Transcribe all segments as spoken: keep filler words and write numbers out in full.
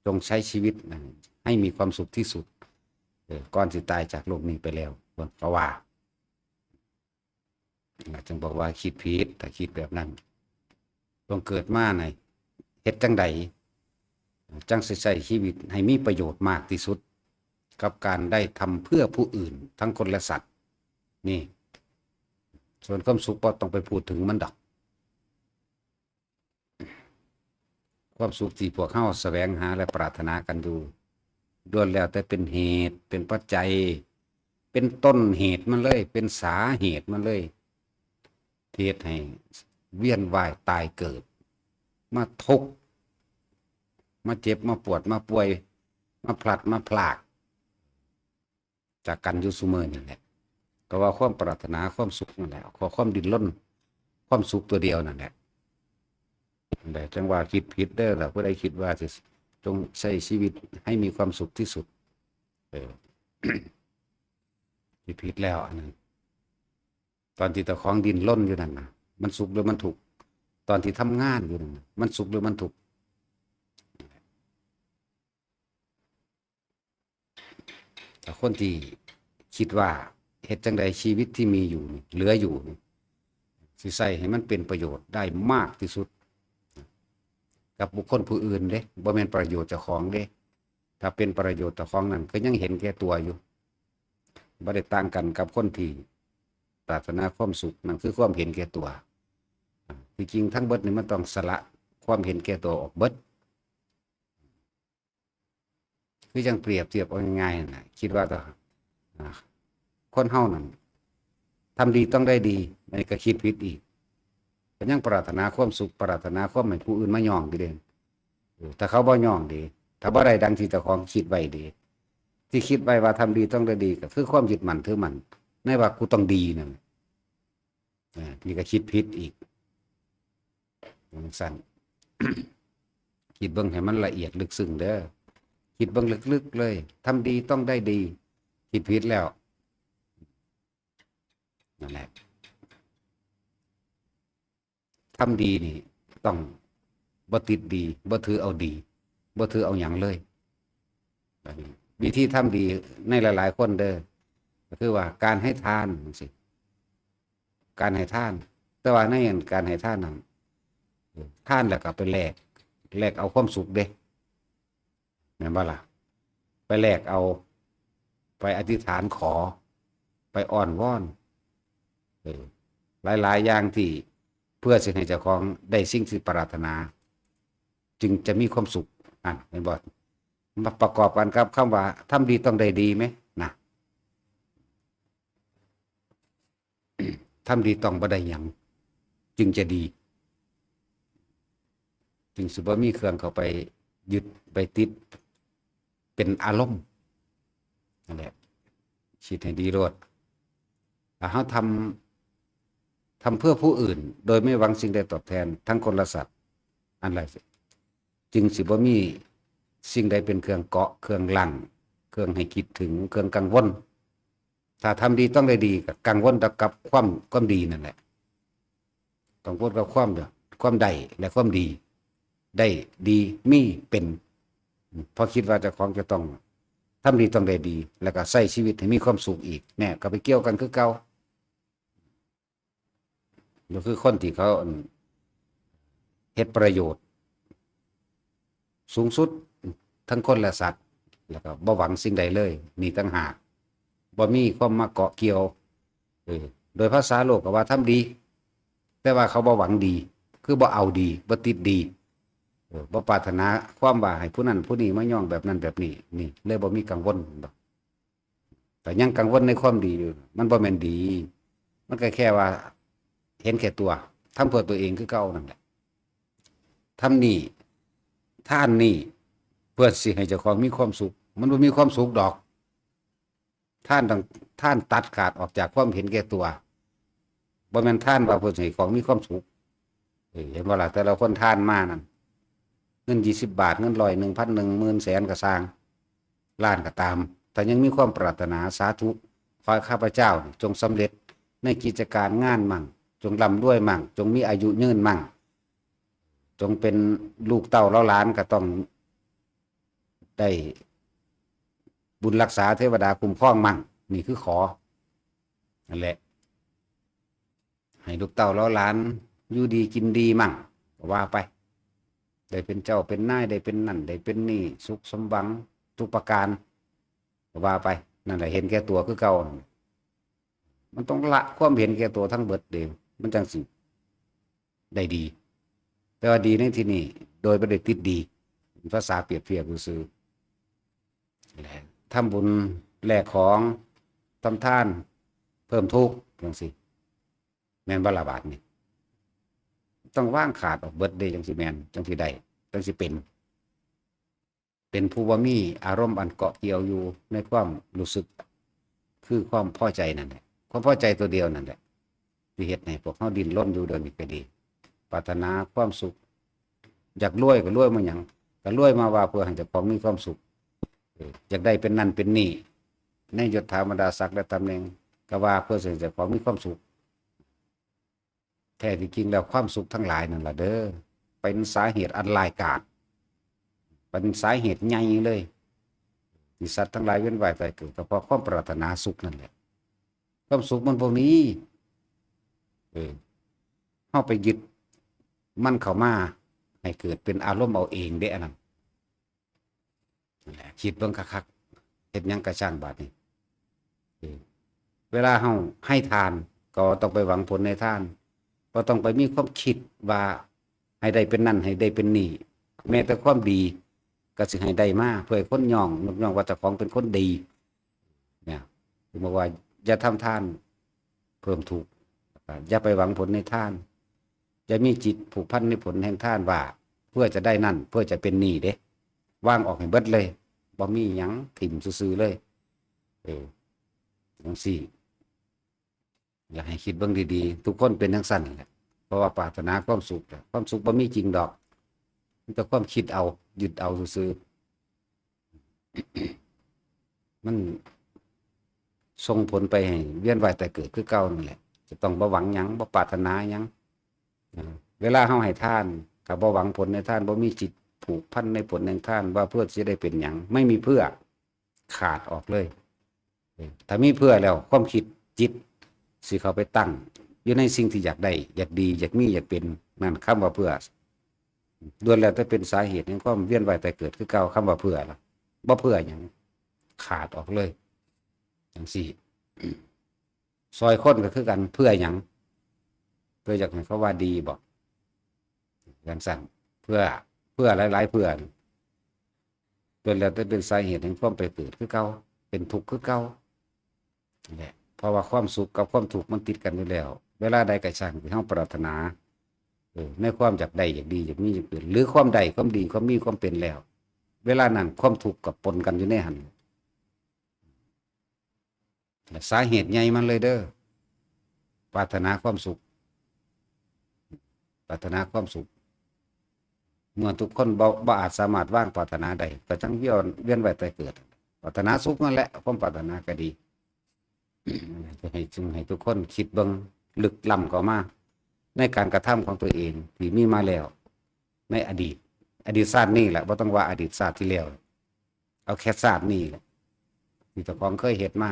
จงใช้ชีวิตนะให้มีความสุขที่สุด เออ ก่อนสิตายจากโลกนี้ไปแล้ว เพิ่นก็ว่า จึงบอกว่าคิดผิด ถ้าคิดแบบนั้น ต้องเกิดมาใน เฮ็ดจั่งใด จั่งสิใช้ชีวิตให้มีประโยชน์มากที่สุด กับการได้ทำเพื่อผู้อื่น ทั้งคนและสัตว์ นี่ ส่วนความสุขบ่ต้องไปพูดถึงมันดอก ความสุขที่พวกเฮาแสวงหาและปรารถนากันอยู่ ล้วนแล้วแต่เป็นเหตุ เป็นปัจจัย เป็นต้นเหตุมันเลย เป็นสาเหตุมันเลย ที่เฮ็ดให้เวียนว่ายตายเกิด มาทุกข์ มาเจ็บ มาปวด มาป่วย มาพลัด มาพราก จากกันอยู่ซุมื้อนี่แหละ ก็ว่าความปรารถนาความสุขนั่นแหละ ขอความดิ้นรน ความสุขตัวเดียวนั่นแหละ นั่นแหละ จั่งว่าคิดผิดเด้อล่ะ ผู้ใดคิดว่าสิ จงใช้ชีวิตให้มีความสุขที่สุด เออ คิดผิดแล้วอันนั้น ตอนที่เจ้าของดิ้นรนอยู่นั่นน่ะ มันสุขหรือมันทุกข์ ตอนที่ทำงานอยู่นั่นน่ะ มันสุขหรือมันทุกข์ แต่คนที่คิดว่าเฮ็ดจั่งใดชีวิตที่มีอยู่นี่ เหลืออยู่นี่ สิใช้ให้มันเป็นประโยชน์ได้มากที่สุด กับบุคคลผู้อื่นเด้ บ่แม่นประโยชน์เจ้าของเด้ ถ้าเป็นประโยชน์เจ้าของนั่นก็ยังเห็นแก่ตัวอยู่ บ่ได้ต่างกันกับคนที่ปรารถนาความสุข นั่นคือความเห็นแก่ตัว ที่จริงทั้งเบิดนี่มันต้องสละความเห็นแก่ตัวออกเบิด คือจั่งเปรียบเทียบเอาง่ายๆนั่นแหละ คิดว่าถ้า อ่า คนเฮานั่น ทำดีต้องได้ดี อันนี้ก็คิดผิดอีก ก็ยังปรารถนาความสุข ปรารถนาความให้ผู้อื่นมาย้องอยู่เด้ เออ ถ้าเขาบ่ย้องเด้ ถ้าบ่ได้ดังที่เจ้าของคิดไว้เด้ ที่คิดไว้ว่าทำดีต้องได้ดี ก็คือความยึดมั่นถือมั่น ในว่ากูต้องดีนั่น อ่า นี่ก็คิดผิดอีก จั่งซั้น คิดเบิ่งให้มันละเอียดลึกซึ้งเด้อ คิดเบิ่งลึกๆเลย ทำดีต้องได้ดี คิดผิดแล้ว นั่นแหละ ทำดีนี่ต้องบ่ติดดี บ่ถือเอาดี บ่ถือเอาหยังเลย วิธีทำดีในหลายๆคนเด้อ ก็คือว่าการให้ทานจั่งซี้ การให้ทาน แต่ว่าในการให้ทานนั่น ทานแล้วก็ไปแลก แลกเอาความสุขเด้ แม่นบ่ล่ะ ไปแลกเอา ไปอธิษฐานขอ ไปอ้อนวอน เออ หลายๆอย่างที่เพื่อสิให้เจ้าของได้สิ่งที่ปรารถนา จึงจะมีความสุข นั่น เห็นบ่ มาประกอบกันกับคำว่าทำดีต้องได้ดีไหม นะ ทำดีต้องบ่ได้หยัง จึงจะดี จึงสิบ่มีเครื่องเข้าไปยึดไปติดเป็นอารมณ์ นั่นแหละ คิดให้ดีโลด ถ้าเฮาทำ ทำเพื่อผู้อื่น โดยไม่หวังสิ่งใดตอบแทน ทั้งคนและสัตว์ อันใด จึงสิบ่มีสิ่งใดเป็นเครื่องเกาะ เครื่องลัง เครื่องให้คิดถึง เครื่องกังวล ถ้าทำดีต้องได้ดี ก็กังวลแต่กับความ ความดีนั่นแหละ กังวลกับความ ความได้และความดี ได้ดีมีเป็น เพราะคิดว่าเจ้าของจะต้องทำดีต้องได้ดี แล้วก็ใช้ชีวิตให้มีความสุขอีก เนี่ย ก็ไปเกี่ยวกันคือเก่า ก็คือคนที่เขา อัน เฮ็ดประโยชน์ สูงสุดทั้งคนและสัตว์ แล้วก็บ่หวังสิ่งใดเลย นี่ต่างหาก บ่มีความมาเกาะเกี่ยว เออ โดยภาษาโลกก็ว่าทำดี แต่ว่าเขาบ่หวังดี คือบ่เอาดี บ่ติดดี เออ บ่ปรารถนาความว่าให้ผู้นั้นผู้นี้มาย้องแบบนั้นแบบนี้ นี่ เลยบ่มีกังวล แต่ยังกังวลในความดีอยู่ มันบ่แม่นดี มันก็แค่ว่าเห็นแก่ตัว ทำเพื่อตัวเองคือเก่านั่นแหละ ทำนี่ ทานนี่ เพื่อสิให้เจ้าของมีความสุข มันบ่มีความสุขดอก ทานต้อง ทานตัดขาดออกจากความเห็นแก่ตัว บ่แม่นทานว่าเพื่อให้ของมีความสุข เออ เห็นบ่ล่ะ แต่ละคนทานมานั่น เงินยี่สิบบาท เงินร้อย หนึ่งพัน หนึ่งหมื่น แสนก็ซ่าง ล้านก็ตาม ถ้ายังมีความปรารถนา สาธุ ขอให้ข้าพเจ้าจงสำเร็จในกิจการงานมั่ง จงร่ำรวยมั่ง จงมีอายุยืนมั่ง จงเป็นลูกเต้าเหล่าหลานก็ต้อง ได้บุญรักษาเทวดาคุ้มครองมั่ง นี่คือขอ นั่นแหละ ให้ลูกเต้าเหล่าหลานอยู่ดีกินดีมั่ง ก็ว่าไป ได้เป็นเจ้าเป็นนาย ได้เป็นนั่น ได้เป็นนี่ สุขสมหวังทุกประการ ก็ว่าไป นั่นแหละ เห็นแก่ตัวคือเก่า มันต้องละความเห็นแก่ตัวทั้งเบิดเด้ มันจั่งสิได้ดี แต่ว่าดีในที่นี้ โดยบ่ได้ติดดี เป็นภาษาเปรียบเทียบซื่อๆ และทำบุญแลกของ ทำทาน เพิ่มทุกข์จั่งซี้ แม่นบ่ล่ะบาดนี้ ต้องวางขาดออกเบิดเด้ จั่งสิแม่น จั่งสิได้ จั่งสิเป็น เป็นผู้บ่มีอารมณ์อันเกาะเกี่ยวอยู่ในความรู้สึก คือความพอใจนั่นแหละ ความพอใจตัวเดียวนั่นแหละ ที่เฮ็ดให้พวกเฮาดิ้นรนอยู่เดี๋ยวนี้ก็ดี ปรารถนาความสุข อยากรวยก็รวยมาหยัง ก็รวยมาว่าเพื่อให้เจ้าของมีความสุข เออ อยากได้เป็นนั่นเป็นนี่ ในยศถาบรรดาศักดิ์และตำแหน่ง ก็ว่าเพื่อให้เจ้าของมีความสุข แท้ที่จริงแล้วความสุขทั้งหลายนั่นล่ะเด้อ เป็นสาเหตุอันร้ายกาจ เป็นสาเหตุใหญ่เลย ที่สัตว์ทั้งหลายเวียนว่ายตายเกิด ก็เพราะความปรารถนาสุขนั่นแหละ ความสุขมันบ่มี เออ เฮาไปยึดมันเข้ามา ให้เกิดเป็นอารมณ์เอาเองเด้อันนั้น นั่นแหละ คิดเบิ่งคักๆ เฮ็ดหยังกะช่างบาดนี้ เออ เวลาเฮาให้ทาน ก็ต้องไปหวังผลในทาน บ่ต้องไปมีความคิดว่าให้ได้เป็นนั่น ให้ได้เป็นนี่ แม้แต่ความดี ก็สิให้ได้มา เพื่อให้คนยอง ยกย่องว่าเจ้าของเป็นคนดี เนี่ย ถึงบอกว่า อย่าทำทานเพิ่มทุกข์ อย่าไปหวังผลในทาน อย่ามีจิตผูกพันในผลแห่งทานว่า เพื่อจะได้นั่น เพื่อจะเป็นนี่เด้ วางออกให้เบิดเลย บ่มีหยัง ถิ่มซื่อๆเลย เออ จั่งซี้ อยากให้คิดเบิ่งดีๆ ทุกคนเป็นจั่งซั้นแหละ เพราะว่าปรารถนาความสุขแหละ ความสุขบ่มีจริงดอก มีแต่ความคิดเอา ยึดเอาซื่อๆ มันส่งผลไปให้เวียนว่ายตายเกิดคือเก่านั่นแหละ จะต้องบ่หวังหยัง บ่ปรารถนาหยัง นะ เวลาเฮาให้ทาน ก็บ่หวังผลในทาน บ่มีจิตผูกพันในผลแห่งทาน ว่าเพื่อสิได้เป็นหยัง ไม่มีเพื่อ ขาดออกเลย เออ ถ้ามีเพื่อแล้ว ความคิด จิต สิเข้าไปตั้งอยู่ในสิ่งที่อยากได้ อยากดี อยากมี อยากเป็น นั่นคำว่าเพื่อ ล้วนแล้วแต่เป็นสาเหตุแห่งความเวียนว่ายตายเกิดคือเก่า คำว่าเพื่อล่ะ บ่เพื่อหยัง ขาดออกเลย จั่งซี้ ซอยคนก็คือกัน เพื่อหยัง เพื่ออยากให้เขาว่าดีบ่ จั่งซั้น เพื่อ เพื่อหลายๆ เพื่อ ล้วนแล้วแต่เป็นสาเหตุแห่งความไปเกิดคือเก่า เป็นทุกข์คือเก่า นั่นแหละ เพราะว่าความสุขกับความทุกข์มันติดกันอยู่แล้ว เวลาใดก็ช่างที่เฮาปรารถนา เออ ในความอยากได้ อยากดี อยากมี อยากเป็น หรือความได้ ความดี ความมี ความเป็นแล้ว เวลานั้นความทุกข์ก็ปนกันอยู่ในหั้น และสาเหตุใหญ่มันเลยเด้อ ปรารถนาความสุข ปรารถนาความสุข เมื่อทุกคนบ่ บ่อาจสามารถวางปรารถนาได้ ก็จั่งเวียน เวียนว่ายตายเกิด ปรารถนาสุขนั่นแหละ ความปรารถนาก็ดี ให้ จึงให้ทุกคนคิดเบิ่งลึกล้ำเข้ามา ในการกระทำของตัวเองที่มีมาแล้ว ในอดีต อดีตชาตินี้แหละ บ่ต้องว่าอดีตชาติที่แล้ว เอาแค่ชาตินี้แหละ ที่เจ้าของเคยเฮ็ดมา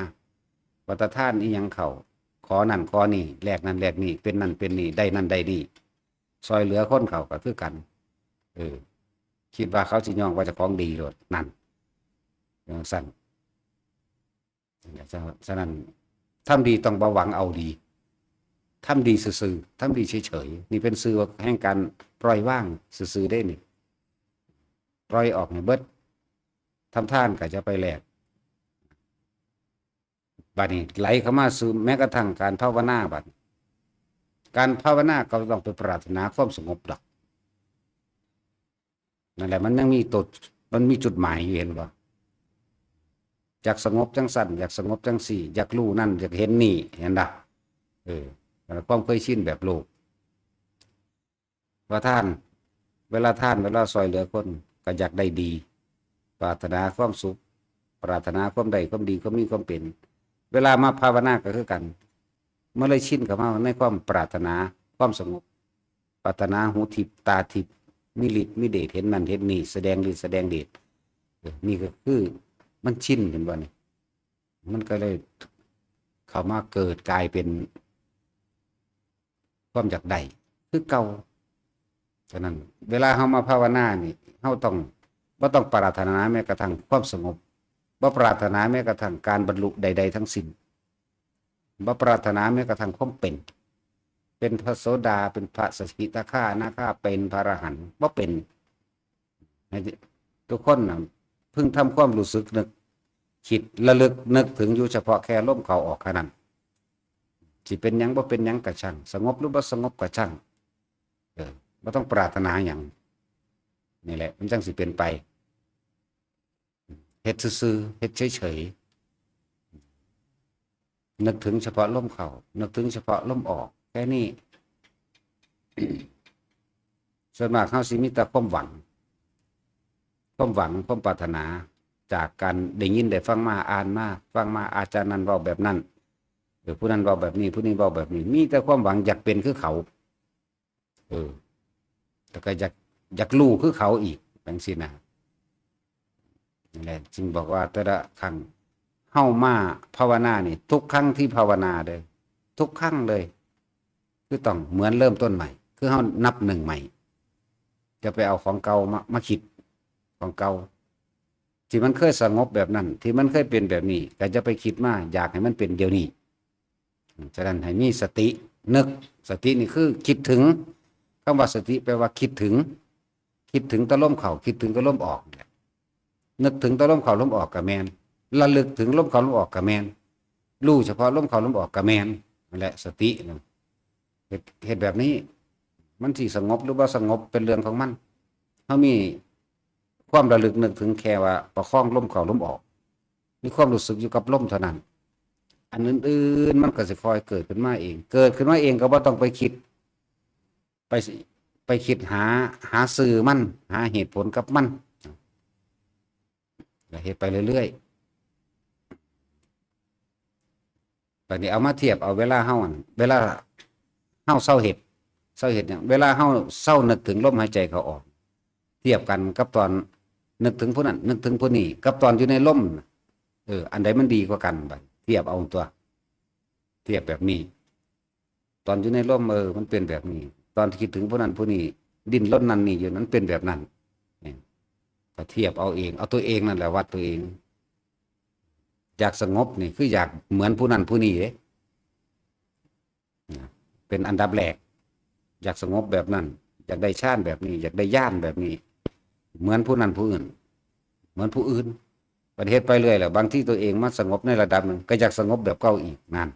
ว่าแต่ทานอิหยังเข้า ขอนั่นขอนี่ แลกนั่นแลกนี่ เป็นนั่นเป็นนี่ ได้นั่นได้นี่ ซอยเหลือคนเข้าก็คือกัน เออ คิดว่าเขาสิย่องว่าเจ้าของดีโลด นั่น จั่งซั้น ฉะนั้น ทำดีต้องบ่หวังเอาดี ทำดีซื่อๆ ทำดีเฉยๆ นี่เป็นชื่อแห่งการปล่อยวางซื่อๆ เด้นี่ ปล่อยออกให้เบิด ทำทานก็จะไปแลก บัดนี้ไหลเข้ามาสู่แม้กระทั่งการภาวนาบัด การภาวนาก็ต้องไปปรารถนาความสงบดอก นั่นแหละ มันยังมีตัว มันมีจุดหมายอยู่ เห็นบ่ อยากสงบจั่งซั้น อยากสงบจั่งซี้ อยากรู้นั่น อยากเห็นนี่ เห็นบ่ เออ นั่นแหละ ความเคยชินแบบโลก ว่าทาน เวลาทาน เวลาซอยเหลือคน ก็อยากได้ดี ปรารถนาความสุข ปรารถนาความได้ ความดี ความมี ความเป็น เวลามาภาวนาก็คือกัน มันเลยชินเข้ามาในความปรารถนาความสงบ ปรารถนาหูทิพย์ตาทิพย์ มีฤทธิ์มีเดช เห็นนั่นเห็นนี่ แสดงฤทธิ์แสดงเดช เออ นี่ก็คือมันชิน เห็นบ่นี่ มันก็เลยเข้ามาเกิดกลายเป็นความอยากได้คือเก่า ฉะนั้นเวลาเฮามาภาวนานี่ เฮาต้อง บ่ต้องปรารถนาแม้กระทั่งความสงบ บ่ปรารถนาแม้กระทั่งการบรรลุใดๆทั้งสิ้น บ่ปรารถนาแม้กระทั่งความเป็น เป็นพระโสดา เป็นพระสกิทาคานาคา เป็นพระอรหันต์ บ่เป็น ให้ทุกคนน่ะ เพิ่งทำความรู้สึกนึก คิดระลึกนึกถึงอยู่เฉพาะแค่ลมเข้าออกแค่นั้น สิเป็นหยังบ่เป็นหยังก็ช่าง สงบหรือบ่สงบก็ช่าง เออ บ่ต้องปรารถนาหยัง นี่แหละ มันจั่งสิเป็นไป เฮ็ดซื่อๆ เฮ็ดเฉยๆ นึกถึงเฉพาะลมเข้า นึกถึงเฉพาะลมออก แค่นี้ ส่วนมากเฮาสิมีแต่ความหวัง ความหวัง ความปรารถนา จากการได้ยินได้ฟังมา อ่านมา ฟังมา อาจารย์นั่นเว้าแบบนั้น เออ ผู้นั้นเว้าแบบนี้ ผู้นี้เว้าแบบนี้ มีแต่ความหวังอยากเป็นคือเขา เออ แล้วก็อยาก อยากรู้คือเขาอีก จั่งซี้นะ นั่นแหละ จึงบอกว่าแต่ละครั้งเฮามาภาวนานี่ ทุกครั้งที่ภาวนาเด้อ ทุกครั้งเลย คือต้องเหมือนเริ่มต้นใหม่ คือเฮานับหนึ่งใหม่ จะไปเอาของเก่ามา มาคิด ของเก่า ที่มันเคยสงบแบบนั้น ที่มันเคยเป็นแบบนี้ ก็จะไปคิดมา อยากให้มันเป็นเดี๋ยวนี้ ฉะนั้นให้มีสติ นึก สตินี่คือคิดถึง คำว่าสติแปลว่าคิดถึง คิดถึงแต่ลมเข้า คิดถึงแต่ลมออกนี่แหละ นึกถึงแต่ลมเข้าลมออกก็แม่น ระลึกถึงลมเข้าลมออกก็แม่น รู้เฉพาะลมเข้าลมออกก็แม่น นั่นแหละสตินะ เฮ็ด เฮ็ดแบบนี้ มันสิสงบหรือบ่สงบเป็นเรื่องของมัน เฮามีความระลึกนึกถึงแค่ว่าประคองลมเข้าลมออก มีความรู้สึกอยู่กับลมเท่านั้น อันอื่นๆมันก็สิค่อยเกิดขึ้นมาเอง เกิดขึ้นมาเองก็บ่ต้องไปคิด ไป ไปคิดหา หาซื่อมัน หาเหตุผลกับมัน ก็เฮ็ดไปเรื่อยๆ บัดนี้เอามาเทียบเอาเวลาเฮาหั่น เวลาเฮาเซาเฮ็ด เซาเฮ็ดหยัง เวลาเฮาเซานึกถึงลมหายใจเข้าออก เทียบกันกับตอนนึกถึงผู้นั้น นึกถึงผู้นี้ กับตอนอยู่ในลมน่ะ เออ อันใดมันดีกว่ากัน บัดเทียบเอาตัว เทียบแบบนี้ ตอนอยู่ในลม เออ มันเป็นแบบนี้ ตอนที่คิดถึงผู้นั้นผู้นี้ ดิ้นรนนั่นนี่อยู่ มันเป็นแบบนั้น นี่ ก็เทียบเอาเอง เอาตัวเองนั่นแหละวัดตัวเอง อยากสงบนี่คืออยากเหมือนผู้นั้นผู้นี้เด้ นะ เป็นอันดับแรก อยากสงบแบบนั้น อยากได้ฌานแบบนี้ อยากได้ญาณแบบนี้ เหมือนผู้นั้นผู้อื่น เหมือนผู้อื่น บัดเฮ็ดไปเรื่อยแล้ว บางทีตัวเองมาสงบในระดับหนึ่ง ก็อยากสงบแบบเก่าอีก นั่น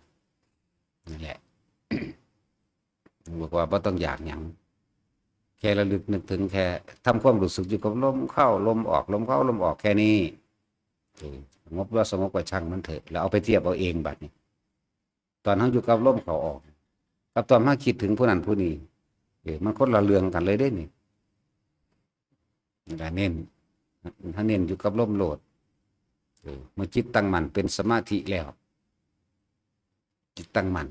นั่นแหละ บอกว่าบ่ต้องอยากหยัง แค่ระลึกนึกถึง แค่ทำความรู้สึกอยู่กับลมเข้าลมออก ลมเข้าลมออกแค่นี้ เออ สงบแล้วสงบก็ช่างมันเถอะ แล้วเอาไปเทียบเอาเองบัดนี้ ตอนเฮาอยู่กับลมเข้าออก กับตอนเฮาคิดถึงผู้นั้นผู้นี้ เออ มันคนละเรื่องกันเลยเด้นี่ นี่ล่ะเน้น ถ้าเน้นอยู่กับลมโลด เออ เมื่อจิตตั้งมั่นเป็นสมาธิแล้ว จิตตั้งมั่น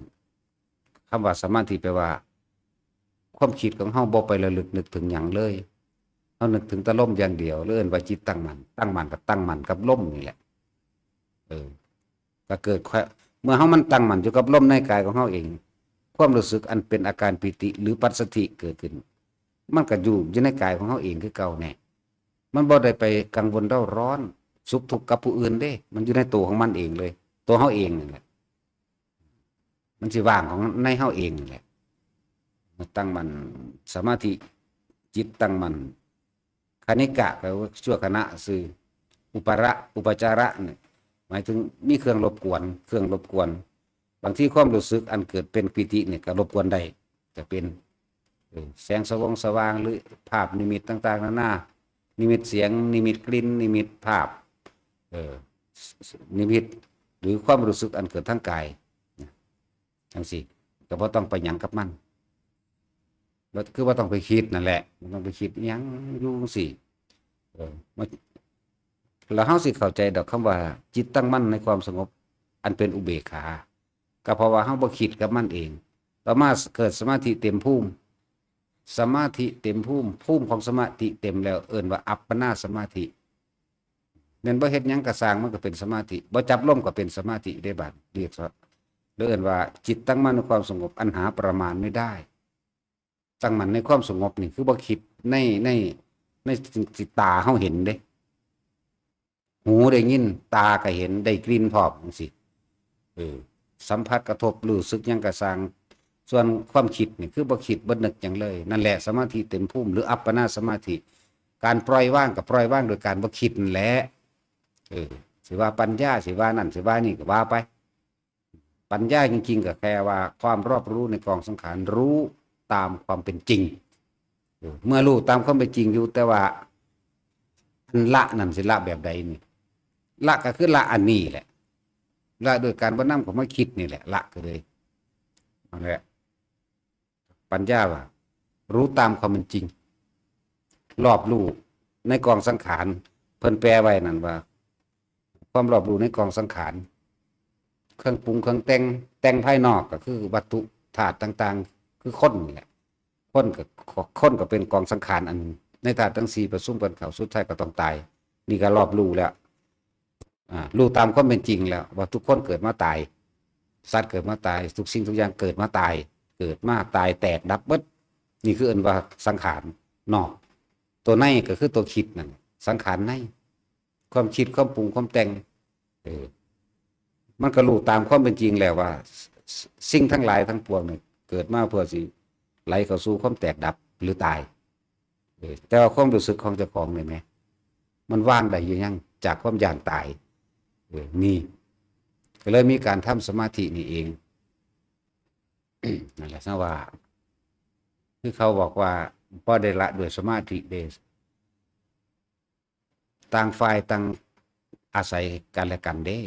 คำว่าสมาธิแปลว่า ความคิดของเฮาบ่ไประลึกนึกถึงหยังเลย เฮานึกถึงแต่ลมอย่างเดียว เลยเอิ้นว่าจิตตั้งมั่น ตั้งมั่นก็ตั้งมั่นกับลมนี่แหละ เออ ก็เกิดความ เมื่อเฮามันตั้งมั่นอยู่กับลมในกายของเฮาเอง ความรู้สึกอันเป็นอาการปีติหรือปัสสัทธิเกิดขึ้น มันก็อยู่ อยู่ในกายของเฮาเองคือเก่าแน่ มันบ่ได้ไปกังวลเร่าร้อน สุขทุกข์กับผู้อื่นเด้ มันอยู่ในตัวของมันเองเลย ตัวเฮาเองนั่นแหละ มันสิว่างของในเฮาเองนั่นแหละ ตั้งมั่น สมาธิ จิตตั้งมั่น คณิกะก็ชั่วขณะซื่อ อุปาระ อุปจาระเนี่ย หมายถึงมีเครื่องรบกวน เครื่องรบกวน บางทีความรู้สึกอันเกิดเป็นปีติเนี่ยก็รบกวนได้ จะเป็น เออ แสงสว่างสว่าง หรือภาพนิมิตต่างๆนานา นิมิตเสียง นิมิตกลิ่น นิมิตภาพ เออ นิมิต หรือความรู้สึกอันเกิดทางกาย นะ จั่งซี้ ก็บ่ต้องไปหยังกับมัน บ่ คือบ่ต้องไปคิดนั่นแหละ บ่ต้องไปคิดอิหยังอยู่จั่งซี้ เออ มัน แล้วเฮาสิเข้าใจดอกคำว่าจิตตั้งมั่นในความสงบ อันเป็นอุเบกขา ก็เพราะว่าเฮาบ่คิดกับมันเอง ต่อมาเกิดสมาธิเต็มภูมิ สมาธิเต็มภูมิ ภูมิของสมาธิเต็มแล้ว เอิ้นว่าอัปปนาสมาธิ แม่นบ่เฮ็ดหยังก็ซ่าง มันก็เป็นสมาธิ บ่จับลมก็เป็นสมาธิเด้ บาดเรียกซะ เรียกว่าจิตตั้งมั่นในความสงบอันหาประมาณไม่ได้ ตั้งมั่นในความสงบนี่คือบ่คิดใน ใน ในสิ่งที่ตาเฮาเห็นเด้ หูได้ยิน ตาก็เห็น ได้กลิ่นพร้อมจังซี้ เออ สัมผัสกระทบ รู้สึกหยังก็ซ่าง ส่วนความคิดนี่คือบ่คิดบ่นึกหยังเลย นั่นแหละสมาธิเต็มภูมิ หรืออัปปนาสมาธิ การปล่อยวางก็ปล่อยวางโดยการบ่คิดนั่นแหละ เออ สิว่าปัญญา สิว่านั่น สิว่านี่ก็ว่าไป ปัญญาจริงๆ ก็แค่ว่าความรอบรู้ในกองสังขาร รู้ตามความเป็นจริง เออ เมื่อรู้ตามความเป็นจริงอยู่ แต่ว่าอันละนั่นสิละแบบใดนี่ ละก็คือละอันนี้แหละ ละโดยการบ่นำเข้ามาคิดนี่แหละ ละก็เลย นั่นแหละ ปัญญาว่า รู้ตามความเป็นจริง รอบรู้ในกองสังขาร เพิ่นแปลไว้นั่นว่า ความรอบรู้ในกองสังขาร เครื่องปรุงเครื่องแต่ง แต่งภายนอกก็คือวัตถุธาตุต่างๆ คือคนนี่แหละ คนก็ คนก็เป็นกองสังขารอันหนึ่ง ในธาตุทั้งสี่ประชุมกันเข้า สุดท้ายก็ต้องตาย นี่ก็รอบรู้แล้ว อ่า รู้ตามความเป็นจริงแล้ว ว่าทุกคนเกิดมาตาย สัตว์เกิดมาตาย ทุกสิ่งทุกอย่างเกิดมาตาย เกิดมาตายแตกดับเบิด นี่คือเอิ้นว่าสังขารนอก ตัวในก็คือตัวคิดนั่น สังขารใน ความคิด ความปรุง ความแต่ง เออ มันก็รู้ตามความเป็นจริงแล้วว่า สิ่งทั้งหลายทั้งปวงเนี่ย เกิดมาเพื่อสิไหลเข้าสู่ความแตกดับหรือตาย เออ แต่ว่าความรู้สึกของเจ้าของเนี่ยแหม มันวางได้อยู่ยัง จากความย่านตาย เออ นี่ ก็เลยมีการทำสมาธินี่เอง นั่นแหละ ซะว่า คือเขาบอกว่า บ่ได้ละด้วยสมาธิเด้ ต่างฝ่ายต่างอาศัยกันและกันเด้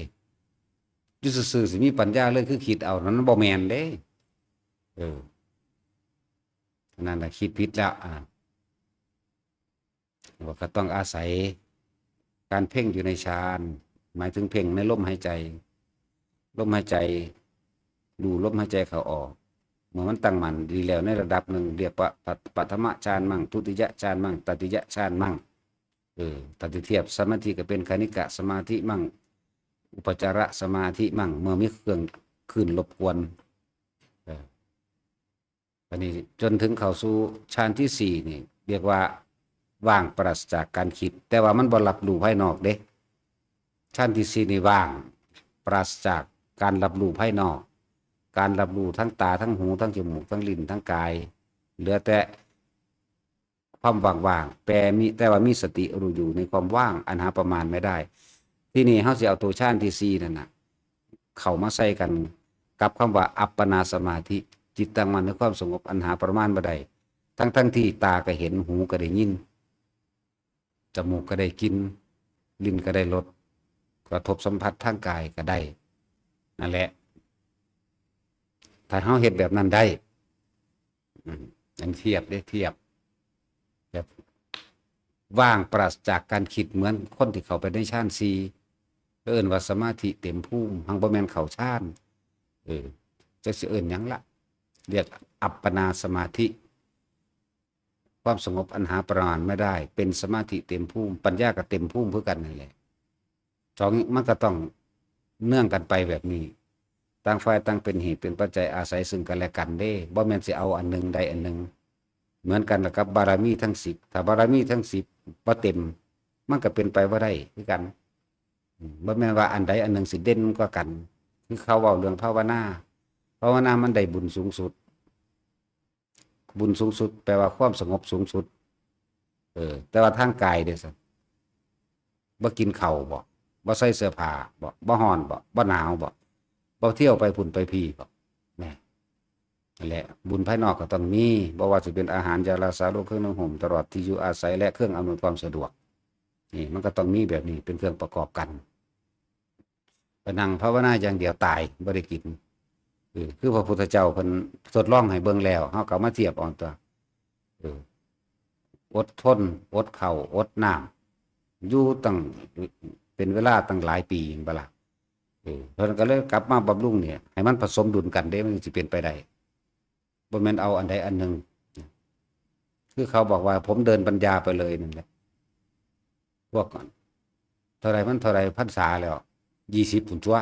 อยู่ซื่อๆ สิมีปัญญาเลย คือคิดเอา นั้นบ่แม่นเด้ เออ นั่นน่ะคิดผิดแล้ว อ่า ว่าก็ต้องอาศัยการเพ่งอยู่ในฌาน หมายถึงเพ่งในลมหายใจ ลมหายใจ ดูลมหายใจเข้าออก เมื่อมันตั้งมั่นดีแล้วในระดับหนึ่ง เรียกว่าปะ- ปฐมฌานมั่ง ทุติยฌานมั่ง ตติยฌานมั่ง เออ ถ้าสิเทียบสมาธิก็เป็นคณิกะสมาธิมั่ง อุปจารสมาธิมั่ง เมื่อมีเครื่องคลื่นรบกวน เออ อันนี้จนถึงเข้าสู่ฌานที่สี่นี่ เรียกว่าว่างปราศจากการคิด แต่ว่ามันบ่รับรู้ภายนอกเด้ ฌานที่สี่นี่ว่างปราศจากการรับรู้ภายนอก การรับรู้ทั้งตา ทั้งหู ทั้งจมูก ทั้งลิ้น ทั้งกาย เหลือแต่ความว่างๆ แต่มี แต่ว่ามีสติรู้อยู่ในความว่างอันหาประมาณไม่ได้ ที่นี่เฮาสิเอาตัวฌานที่สี่นั่นน่ะ เข้ามาใส่กันกับคำว่าอัปปนาสมาธิ จิตตั้งมั่นในความสงบอันหาประมาณบ่ได้ ทั้งๆ ที่ตาก็เห็น หูก็ได้ยิน จมูกก็ได้กลิ่น ลิ้นก็ได้รส กระทบสัมผัสทางกายก็ได้ นั่นแหละ ถ้าเฮาเฮ็ดแบบนั้นได้ อืม อันเทียบเด้ เทียบ แบบว่างปราศจากการคิด เหมือนคนที่เข้าไปในฌานสี่ เอิ้นว่าสมาธิเต็มภูมิ หังบ่แม่นเข้าฌาน เออ จักสิเอิ้นหยังละ เรียกอัปปนาสมาธิ ความสงบอันหาประมาณไม่ได้ เป็นสมาธิเต็มภูมิ ปัญญาก็เต็มภูมิคือกันนั่นแหละ สอง มันก็ต้องเนื่องกันไปแบบนี้ ต่างฝ่ายต่างเป็นเหตุเป็นปัจจัยอาศัยซึ่งกันและกันเด้ บ่แม่นสิเอาอันหนึ่งได้อันหนึ่ง เหมือนกันล่ะกับบารมีทั้งสิบ ถ้าบารมีทั้งสิบบ่เต็ม มันก็เป็นไปบ่ได้คือกัน อืม บ่แม่นว่าอันใดอันหนึ่งสิเด่นกว่ากัน คือเขาเว้าเรื่องภาวนา ภาวนามันได้บุญสูงสุด บุญสูงสุดแปลว่าความสงบสูงสุด เออ แต่ว่าทางกายเด้ซะ บ่กินข้าวบ่ บ่ใส่เสื้อผ้าบ่ บ่ร้อนบ่ บ่หนาวบ่ บ่เที่ยวไปพุ้นไปพี้บ่ แหม นั่นแหละ บุญภายนอกก็ต้องมี บ่ว่าสิเป็นอาหาร ยารักษาโรค เครื่องนุ่งห่ม ตลอดที่อยู่อาศัย และเครื่องอำนวยความสะดวก นี่มันก็ต้องมีแบบนี้เป็นเครื่องประกอบกัน ไปนั่งภาวนาอย่างเดียวตาย บ่ได้กิน เออ คือพระพุทธเจ้าเพิ่นทดลองให้เบิ่งแล้ว เฮาก็เอามาเทียบเอาตั๊ว เออ อดทน อดข้าว อดน้ำ อยู่ตั้ง เป็นเวลาตั้งหลายปี แม่นบ่ล่ะ เออ เพิ่นก็เลยกลับมาบำรุงเนี่ย ให้มันผสมดุลกันเด้ มันสิเป็นไปได้ บ่แม่นเอาอันใดอันหนึ่ง คือเขาบอกว่า "ผมเดินปัญญาไปเลย" นั่นแหละ พวก ท่าใดมันเท่าใดพรรษาแล้ว ยี่สิบพุ้นตั๊ว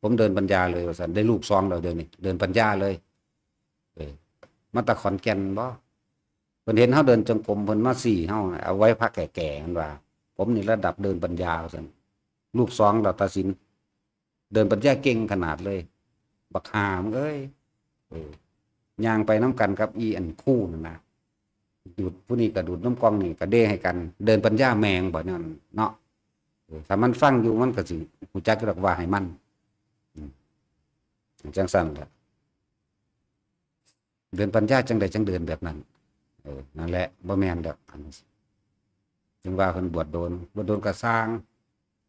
ผมเดินปัญญาเลยว่าซั่น ได้ลูกสองแล้วเดี๋ยวนี้ เดินปัญญาเลย เออ มาแต่ขอนแก่นบ่ เพิ่นเห็นเฮาเดินจงกรม เพิ่นมาซี้เฮา เอาไว้พระแก่ๆ เพิ่นว่า ผมนี่ระดับเดินปัญญาว่าซั่น ลูกสองแล้วตัดสิน เดินปัญญาเก่งขนาดเลย บักห่ามึงเอ้ย เออ ย่างไปนำกันกับอีอันคู่นั่นนะ ดูดผู้นี้ก็ดูดนมกล่องนี่ก็เด้ให้กัน เดินปัญญาแม่งบ่นั่นเนาะ เออ ถ้ามันฟังอยู่มันก็สิฮู้จักดอกว่าให้มัน อืม จั่งซั่นแหละ เดินปัญญาจั่งใดจั่งเดินแบบนั้น เออ นั่นแหละ บ่แม่นดอก อันนี้ ถึงว่าเพิ่นบวชโดน บวชโดนก็ซ่าง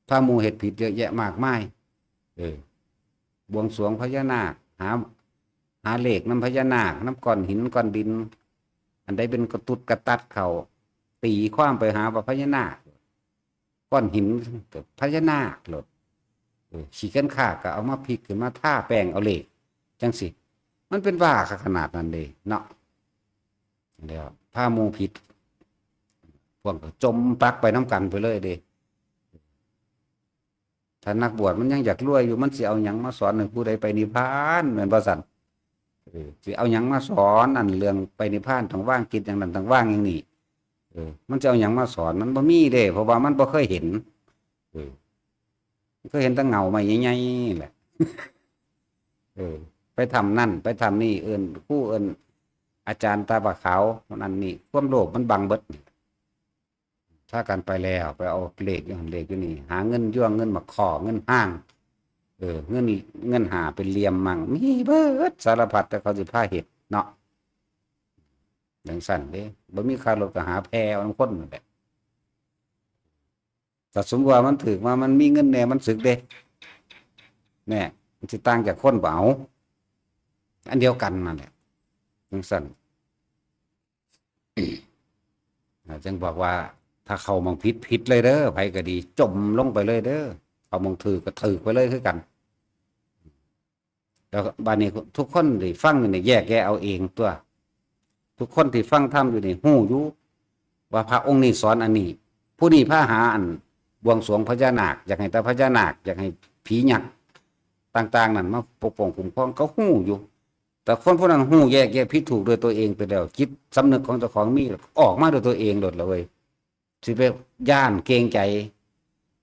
พาหมู่เฮ็ดผิดเยอะแยะมากมาย เออ บวงสรวงพญานาค หา หาเลขนำพญานาค นำก้อนหินก้อนดิน อันใดเป็นกระตุดกระตัดเข้า ตีความไปหาว่าพญานาค ก้อนหิน พญานาคโลด เออ ขี้คันคากก็เอามาพลิกขึ้นมาทาแป้งเอาเลข จั่งซี้ มันเป็นบ้าขนาดนั้นเด้เนาะ แล้วพาหมู่ผิด พวกก็จมปลั๊กไปนำกันไปเลยเด้ ถ้านักบวชมันยังอยากรวยอยู่ มันสิเอาหยังมาสอนให้ผู้ใดไปนิพพาน แม่นบ่ซั่น เออ สิเอาหยังมาสอน อันเรื่องไปนิพพานต้องวางจิตอย่างนั้น ต้องวางอย่างนี้ เออ มันสิเอาหยังมาสอน มันบ่มีเด้ เพราะว่ามันบ่เคยเห็น เออ มันเคยเห็นแต่เงาไม้ใหญ่ๆแหละ เออ ไปถ้ำนั่น ไปถ้ำนี่ เอิ้นครู เอิ้นอาจารย์ตาผาขาว นั่นนี่ ความโลภมันบังเบิด พากันไปแล้ว ไปเอาเลขอยู่หั่นเลขอยู่นี่ หาเงินยั่ว เงินมาขอ เงินห้าง เออ เงิน เงินหาเป็นเหลี่ยมมั่ง มีเบิดสารพัด แต่เขาสิพาเฮ็ดเนาะ จั่งซั่นเด้ บ่มีค่ารถก็หาแผ่เอานำคนนั่นแหละ ถ้าสมมุติว่ามันถืกมา มันมีเงินแหน่ มันสึกเด้ แหน่ มันสิต่างจากคนบ่ เอา อันเดียวกันนั่นแหละ จั่งซั่น อ่า จึงบอกว่า ถ้าเข้าหม่องผิด ผิดเลยเด้อ ไผก็ดี จมลงไปเลยเด้อ เข้าหม่องถืกก็ถืกไปเลยคือกัน แล้วบัดนี้ทุกคนที่ฟังอยู่นี่แยกแยะเอาเองตั๊ว ทุกคนที่ฟังธรรมอยู่นี่ฮู้อยู่ ว่าพระองค์นี้สอนอันนี้ ผู้นี้พาหาอันบวงสรวงพญานาค อยากให้แต่พญานาค อยากให้ผียักษ์ต่างๆ นั่นมาปกป้องคุ้มครอง เขาฮู้อยู่ แต่คนผู้นั้นฮู้แยกแยะผิดถูกโดยตัวเองไปแล้ว จิตสำนึกของเจ้าของมี ออกมาโดยตัวเองโลดละเว้ย สิไปย้านเกรงใจ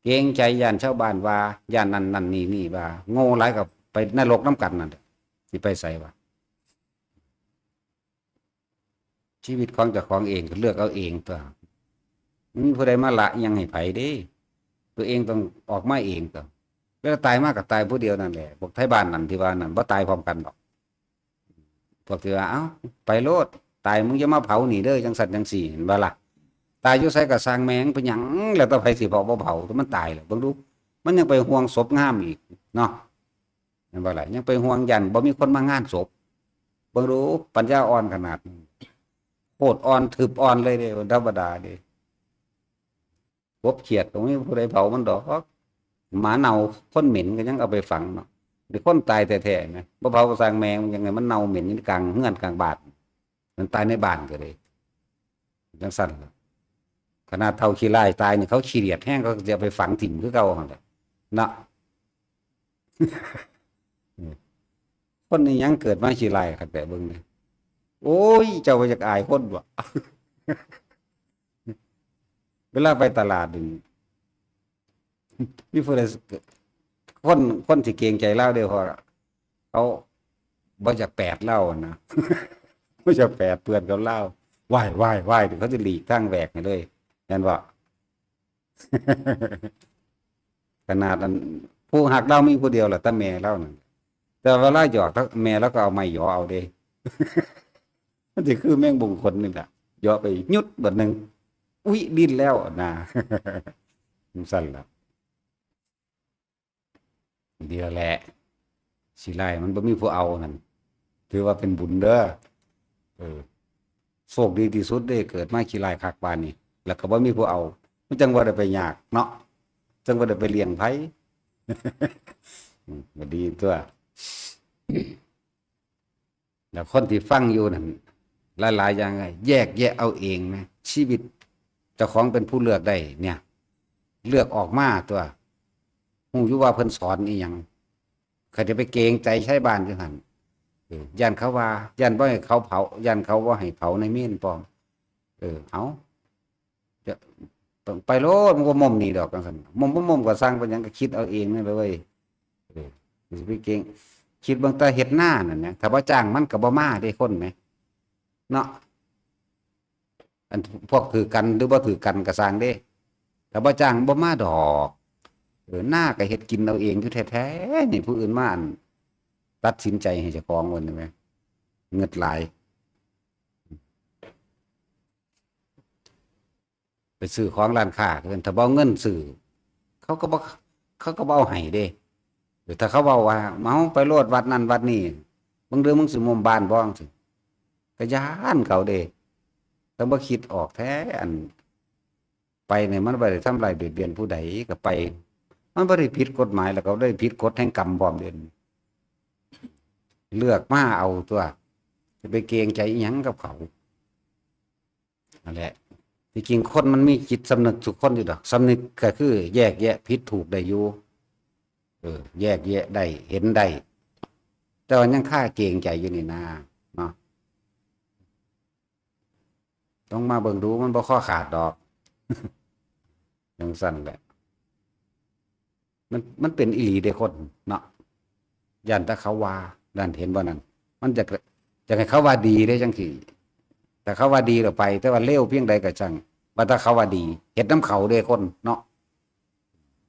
เกรงใจย้านชาวบ้านว่า ย้านนั่นนั่นนี่นี่ว่า โง่หลายก็ไปนรกนำกันนั่นแหละ สิไปไสวะ ชีวิตของเจ้าของเองก็เลือกเอาเองตั๊ว บ่มีผู้ใดมาละอิหยังให้ไผเด้ ตัวเองต้องออกมาเองตั๊ว เวลาตายมาก็ตายผู้เดียวนั่นแหละ พวกไทบ้านนั่นที่ว่านั่น บ่ตายพร้อมกันดอก พวกที่ว่า เอ้า ไปโลด ตายมึงอย่ามาเผานี่เด้อ จั่งซั่นจั่งซี้ เห็นบ่ล่ะ ตายอยู่ไสก็ซ่างแม่ง เป็นหยัง แล้วแต่ไผสิเผาบ่เผา มันตายแล้ว เบิ่งดู มันยังไปห่วงศพงามอีกเนาะ เห็นบ่ล่ะ ยังไปห่วงย้านบ่มีคนมางานศพ เบิ่งดู ปัญญาอ่อนขนาดนี้ โคตรอ่อน ทึบอ่อนเลยเด้ บ่ธรรมดาเด้ กบเขียดก็บ่มีผู้ใดเผามันดอก หมาเน่าคนเหม็นก็ยังเอาไปฝังเนาะ แต่คนตายแท้ๆนะ บ่เผาก็ซ่างแม่ง ยังไงมันเน่าเหม็นอยู่กลางเฮือนกลางบ้าน มันตายในบ้านก็เลย จั่งซั่นล่ะ ขนาดเฒ่าขี้ร้ายตายนี่ เขาขี้เดียดแฮง เขาก็สิเอาไปฝังถิ่มคือเก่าหั่นแหละเนาะ คนนี้ยังเกิดมาขี้ร้ายคักแท้ เบิ่งนี่ โอ้ย เจ้าบ่อยากอายคนบ่ เวลาไปตลาดนี่ มีผู้ใด คน คนที่เกรงใจลาวเด้อ เพราะเขาบ่อยากแปดลาวนะ บ่อยากแปดเปื้อนกับลาว ว้าย ว้าย ว้าย เดี๋ยวเขาจะหลีกทางแหวกให้เลย แม่นบ่ ขนาดอัน ผู้ฮักลาวมีผู้เดียวล่ะ แต่แม่ลาวนั่น แต่เวลาหยอก แม่ลาวก็เอาไม้หยอเอาเด้ มันสิคือแมงบงคนนี่แหละ หยอไปหยุดบัดหนึ่ง อุ๊ย ดิ้นแล้วนะ จั่งซั่นล่ะ เดียวแหละ สิไล่มันบ่มีผู้เอานั่น ถือว่าเป็นบุญเด้อ เออ โชคดีที่สุดเด้ เกิดมาขี้ร้ายคักปานนี้ แล้วก็บ่มีผู้เอา มันจั่งบ่ได้ไปยากเนาะ จั่งบ่ได้ไปเลี้ยงไผ อืม ก็ดีตั๊ว แล้วคนที่ฟังอยู่นั่น หลายๆ อย่าง แยกแยะเอาเองนะ ชีวิตเจ้าของเป็นผู้เลือกได้เนี่ย เลือกออกมาตัว ฮู้อยู่ว่าเพิ่นสอนอีหยัง เขาจะไปเกรงใจชาวบ้านจังซั่น เออ ย่านเขาว่า ย่านบ่ให้เขาเผา ย่านเขาบ่ให้เผาในเมรุพร้อม เออ เอา จะ ไปโลด มันก็ม่มนี่ดอกจังซั่น ม่มบ่ม่มก็ซ่าง เป็นหยังก็คิดเอาเองนั่นแหละเว้ย เออ สิไปเกรง คิดเบิ่งแต่เฮ็ดนานั่นนะ ถ้าบ่จ้างมันก็บ่มาเด้คนแหม เนาะ อันพวกถือกันหรือบ่ถือกันก็ซ่างเด้ ถ้าบ่จ้างบ่มาดอก เออ นาก็เฮ็ดกินเอาเองอยู่แท้ๆ นี่ผู้อื่นมาอันตัดสินใจให้เจ้าของเพิ่นแหม เงิดหลาย ไปซื้อของร้านค้า ถ้าบ่เอาเงินซื้อ เขาก็บ่ เขาก็บ่เอาให้เด้ เออ ถ้าเขาเว้าว่า "เฮาไปโลดวัดนั่นวัดนี่ บางเทื่อมึงสิม่มบ้านบ่" จังซี้ ก็ย้านเขาเด้ แต่บ่คิดออกแท้ อัน ไปเนี่ยมันบ่ได้ทำร้ายเบียดเบียนผู้ใด ก็ไป มันบ่ได้ผิดกฎหมาย แล้วก็บ่ได้ผิดกฎแห่งกรรมพร้อมเด้ เลือกมาเอาตัว จะไปเกรงใจอิหยังกับเขา นั่นแหละ ที่จริงคนมันมีจิตสำนึกทุกคนอยู่ดอก สำนึกก็คือแยกแยะผิดถูกได้อยู่ เออ แยกแยะได้ เห็นได้ แต่ว่ายังคาเกรงใจอยู่นี่นา เนาะ ต้องมาเบิ่งดู มันบ่คอขาดดอก จังซั่นแหละ มัน มันเป็นอีหลีเด้คนเนาะ ย่านแต่เขาว่า นั่น เห็นบ่นั่น มันจะ จะให้เขาว่าดีเด้จังซี้ แต่เขาว่าดีแล้วไป แต่ว่าเลวเพียงใดก็ช่าง ว่าแต่เขาว่าดี เฮ็ดนำเขาเด้คนเนาะ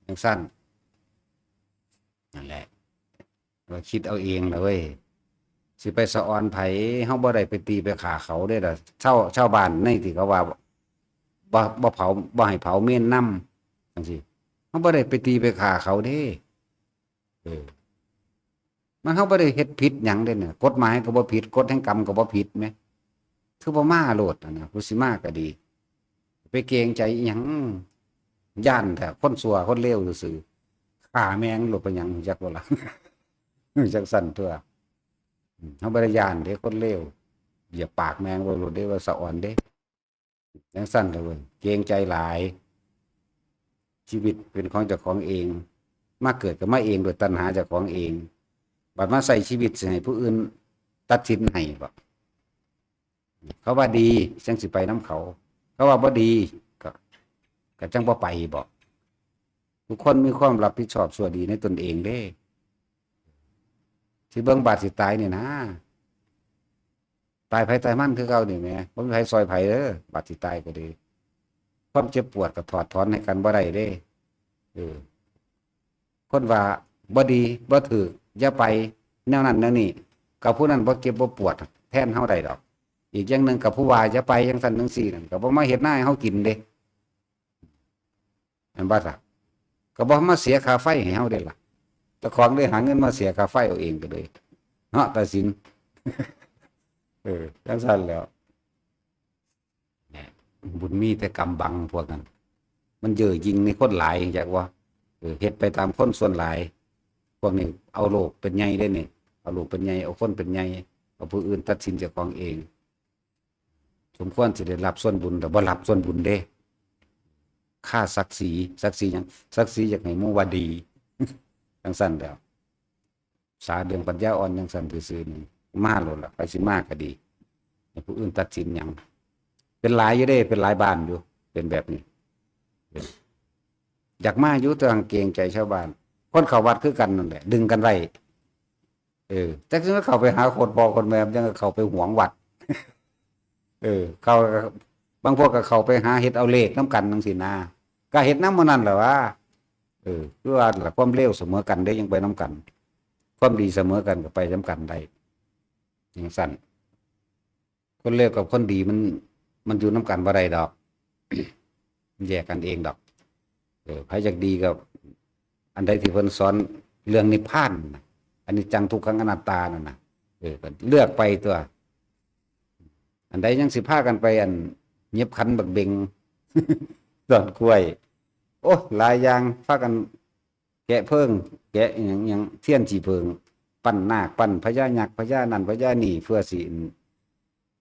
จังซั่น นั่นแหละ ว่าคิดเอาเองล่ะเว้ย สิไปสะออนไผ เฮาบ่ได้ไปตีไปฆ่าเขาเด้ล่ะ ชาว ชาวบ้านในที่เขาว่า บ่ บ่เผา บ่ให้เผาเมนนำ จังซี้ เฮาบ่ได้ไปตีไปฆ่าเขาเด้ เออ มัน เฮาบ่ได้เฮ็ดผิดหยังเด้เนี่ย กฎหมายก็บ่ผิด กฎแห่งกรรมก็บ่ผิดแหม คือบ่มาโลดหั่นนะ ผู้สิมาก็ดี ไปเกรงใจอิหยัง ย้านแต่คนชั่วคนเลวซื่อๆ ฆ่าแม่งโลดเป็นหยัง ฮู้จักบ่ล่ะ ฮู้จักซั่นตั่ว อืม เฮาบ่ได้ย้านเด้คนเลว เหยียบปากแม่งไว้โลดเด้ ว่าสะออนเด้ จังซั่นล่ะเว้ย เกรงใจหลาย ชีวิตเป็นของเจ้าของเอง มาเกิดก็มาเองโดยตัณหาเจ้าของเอง บัดมาใช้ชีวิตสิให้ผู้อื่นตัดสินให้บ่ เขาว่าดีจังสิไปนำเขา เขาว่าบ่ดีก็ ก็จังบ่ไปบ่ ทุกคนมีความรับผิดชอบชั่วดีในตนเองเด้ สิเบิ่งบาดสิตายนี่นะ ตายไผตายมันคือเก่านี่แหม บ่มีไผซ่อยไผเด้อ บาดสิตายก็ดี ความเจ็บปวดก็ถอดถอนให้กันบ่ได้เด้ เออ คนว่าบ่ดี บ่ถูก อย่าไป แนวนั้นแนวนี้ ก็ผู้นั้นบ่เจ็บบ่ปวดแทนเฮาได้ดอก อีกอย่างหนึ่งก็ผู้ว่าอย่าไปจังซั่นจังซี่นั่น ก็บ่มาเฮ็ดนาให้เฮากินเด้ แม่นบ่ซะ ก็บ่มาเสียค่าไฟให้เฮาเด้ล่ะ เจ้าของได้หาเงินมาเสียค่าไฟเอาเองก็เลย เนาะ ตัดสิน เออ จังซั่นแหล้ว เนี่ย บุญมีแต่กำบังพวกนั้น มันเย่อหยิ่งในคนหลาย จักว่า เออ เฮ็ดไปตามคนส่วนหลาย พวกนี้เอาโลกเป็นใหญ่เด้นี่ เอาโลกเป็นใหญ่ เอาคนเป็นใหญ่ เอาผู้อื่นตัดสินเจ้าของเอง สมควรสิได้รับส่วนบุญ แต่บ่รับส่วนบุญเด้ คาศักดิ์ศรี ศักดิ์ศรีหยัง ศักดิ์ศรีอยากให้หมู่ว่าดี จังซั่นแหล้ว สาเรื่องปัญญาอ่อนจังซั่นซื่อๆนี่ มาโลดล่ะ ไผสิมาก็ดี ให้ผู้อื่นตัดสินหยัง เป็นหลายอยู่เด้ เป็นหลายบ้านอยู่ เป็นแบบนี้ อยากมาอยู่ แต่เกรงใจชาวบ้าน คนเข้าวัดคือกันนั่นแหละ ดึงกันไว้ เออ จักสิมาเข้าไปหาโคตรพ่อโคตรแม่ มันยังเข้าไปหวงวัด เออ เข้า บางพวกก็เข้าไปหาเฮ็ดเอาเลขนำกันจังซี้นะ ก็เฮ็ดนำหมู่นั้นแหละว่า เออ คือว่าล่ะ ความเลวเสมอกันเด้ ยังไปนำกัน ความดีเสมอกันก็ไปนำกันได้ จังซั่น คนเลวกับคนดีมัน มันอยู่นำกันบ่ได้ดอก มันแยกกันเองดอก เออ ไผอยากดีก็ อันใดที่เพิ่นสอนเรื่องนิพพานน่ะ อนิจจังทุกขังอนัตตานั่นน่ะ เออ ก็เลือกไปตัว อันใดยังสิพากันไปอันเหยียบขันบักเบง ต้นกล้วย โอ้ หลายอย่าง พากันแกะเพิง แกะอิหยัง อิหยัง เทียนจีเพิง ปั้นนาค ปั้นพญายักษ์ พญานั่น พญานี่ เพื่อสิ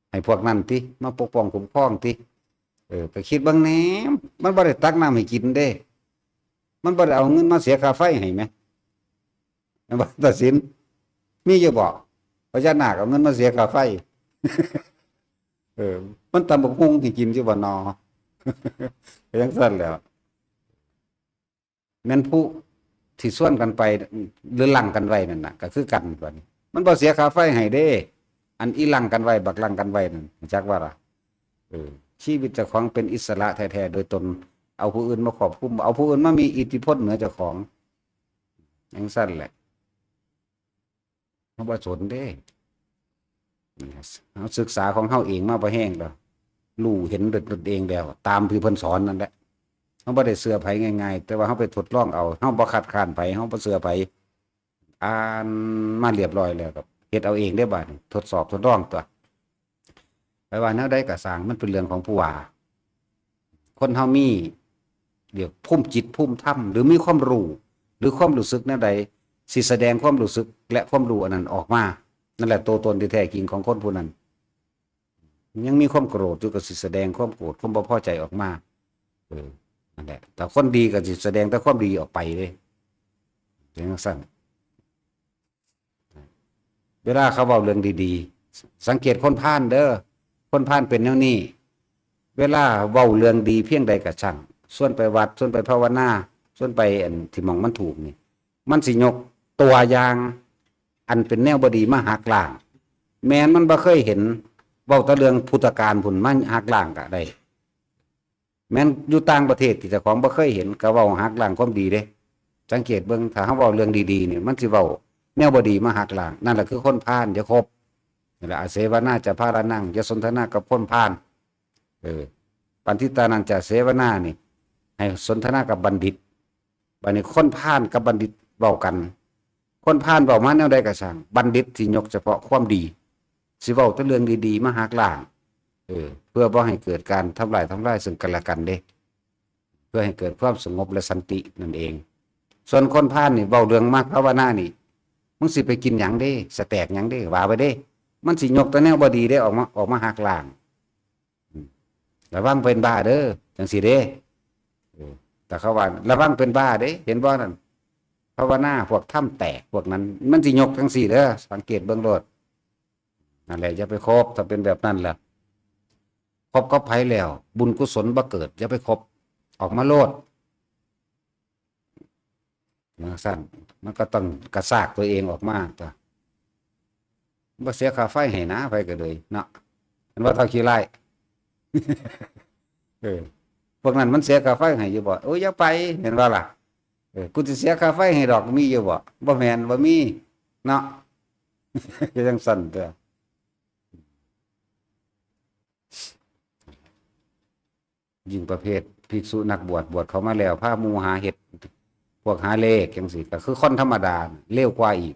ให้พวกนั้นติ มาปกป้องคุ้มครองติ เออ ก็คิดเบิ่งแหน่ มันบ่ได้ตักน้ำให้กินเด้ มันบ่ได้เอาเงินมาเสียค่าไฟให้แหม แม่นบ่ ตาสิน มีอยู่บ่ พญานาคเอาเงินมาเสียค่าไฟ เออ มันตำบักหุ่งให้กินอยู่บ่นอ ก็จั่งซั้นแหล้ว แม่นผู้ที่ชวนกันไป หรือลังกันไว้นั่นน่ะ ก็คือกันบัดนี้ มันบ่เสียค่าไฟให้เด้ อันอีลังกันไว้ บักลังกันไว้นั่น จักว่าล่ะ เออ ชีวิตเจ้าของเป็นอิสระแท้ๆ โดยตน เอาผู้อื่นมาควบคุม เอาผู้อื่นมามีอิทธิพลเหนือเจ้าของ จั่งซั้นแหละ เฮาบ่สนเด้ เฮาศึกษาของเฮาเองมาบ่แฮงแล้ว รู้เห็นด้วยตนเองแล้ว ตามที่เพิ่นสอนนั่นแหละ เฮาบ่ได้เชื่อไผง่ายๆ แต่ว่าเฮาไปทดลองเอา เฮาบ่คัดค้านไผ เฮาบ่เชื่อไผ อ่านมาเรียบร้อยแล้วก็เฮ็ดเอาเองเด้บาดนี้ ทดสอบทดลองตั๊ว ไปว่าแนวใดก็ซ่าง มันเป็นเรื่องของผู้ว่า คนเฮามี เรียกภูมิจิตภูมิธรรม หรือมีความรู้ หรือความรู้สึกแนวใด สิแสดงความรู้สึกและความรู้อันนั้นออกมา นั่นแหละตัวตนที่แท้จริงของคนผู้นั้น ยังมีความโกรธอยู่ก็สิแสดงความโกรธ ความบ่พอใจออกมา เออ นั่นแหละ แต่คนดีก็สิแสดงแต่ความดีออกไปเด้ เป็นจั่งซั้น เวลาเขาเว้าเรื่องดีๆ สังเกตคนพาลเด้อ คนพาลเป็นแนวนี้ เวลาเว้าเรื่องดีเพียงใดก็ช่าง ชวนไปวัด ชวนไปภาวนา ชวนไปอันที่หม่องมันถูกนี่ มันสิยกตัวอย่าง อันเป็นแนวบ่ดีมาหักล้าง แม่นมันบ่เคยเห็น เว้าแต่เรื่องพุทธกาลพุ้นมาหักล้างก็ได้ แม่นอยู่ต่างประเทศที่เจ้าของบ่เคยเห็น ก็เว้าหักล้างความดีเด้ สังเกตเบิ่ง ถ้าเฮาเว้าเรื่องดีๆ นี่ มันสิเว้าแนวบ่ดีมาหักล้าง นั่นแหละคือคนพาล อย่าคบ นั่นแหละ อเสวนาจะพาลานัง อย่าสนทนากับคนพาล เออ ปัณฑิตานันจะเสวนานี่ ให้สนทนากับบัณฑิต บัดนี้คนพาลกับบัณฑิตเว้ากัน คนพาลเว้ามาแนวใดก็ช่าง บัณฑิตสิยกเฉพาะความดี สิเว้าแต่เรื่องดีๆ มาหักล้าง เออ เพื่อบ่ให้เกิดการทำลายทำลายซึ่งกันและกันเด้ เพื่อให้เกิดความสงบและสันตินั่นเอง ส่วนคนพาลนี่เว้าเรื่องมาภาวนานี่ มึงสิไปกินหยังเด้ สแต็กหยังเด้ ว่าไปเด้ มันสิยกแต่แนวบ่ดีเด้ ออกมา ออกมาหักล้าง อืม ระวังเป็นบ้าเด้อ จั่งซี้เด้ เออ แต่เขาว่า ระวังเป็นบ้าเด้ เห็นบ่นั่น ภาวนาพวกถ้ำแตกพวกนั้น มันสิยกจั่งซี้เด้อ สังเกตเบิ่งโลด นั่นแหละ อย่าไปคบ ถ้าเป็นแบบนั้นล่ะ คบกับไผแล้ว บุญกุศลบ่เกิด อย่าไปคบ ออกมาโลด จั่งซั้น มันก็ต้องกระซากตัวเองออกมาตั๊ว บ่เสียค่าไฟให้นะ ไผก็เลยเนาะ เห็นว่าเฒ่าขี้ร้าย เออ พวกนั้นมันเสียค่าไฟให้อยู่บ่ โอ้ย อย่าไป เห็นบ่ล่ะ เออ กูสิเสียค่าไฟให้ดอก มีอยู่บ่ บ่แม่น บ่มี เนาะ ก็จั่งซั้นตั๊ว ยิ่งประเภทภิกษุนักบวช บวชเข้ามาแล้ว พาหมู่หาเฮ็ด พวกหาเลขจั่งซี้ ก็คือคนธรรมดา เลวกว่าอีก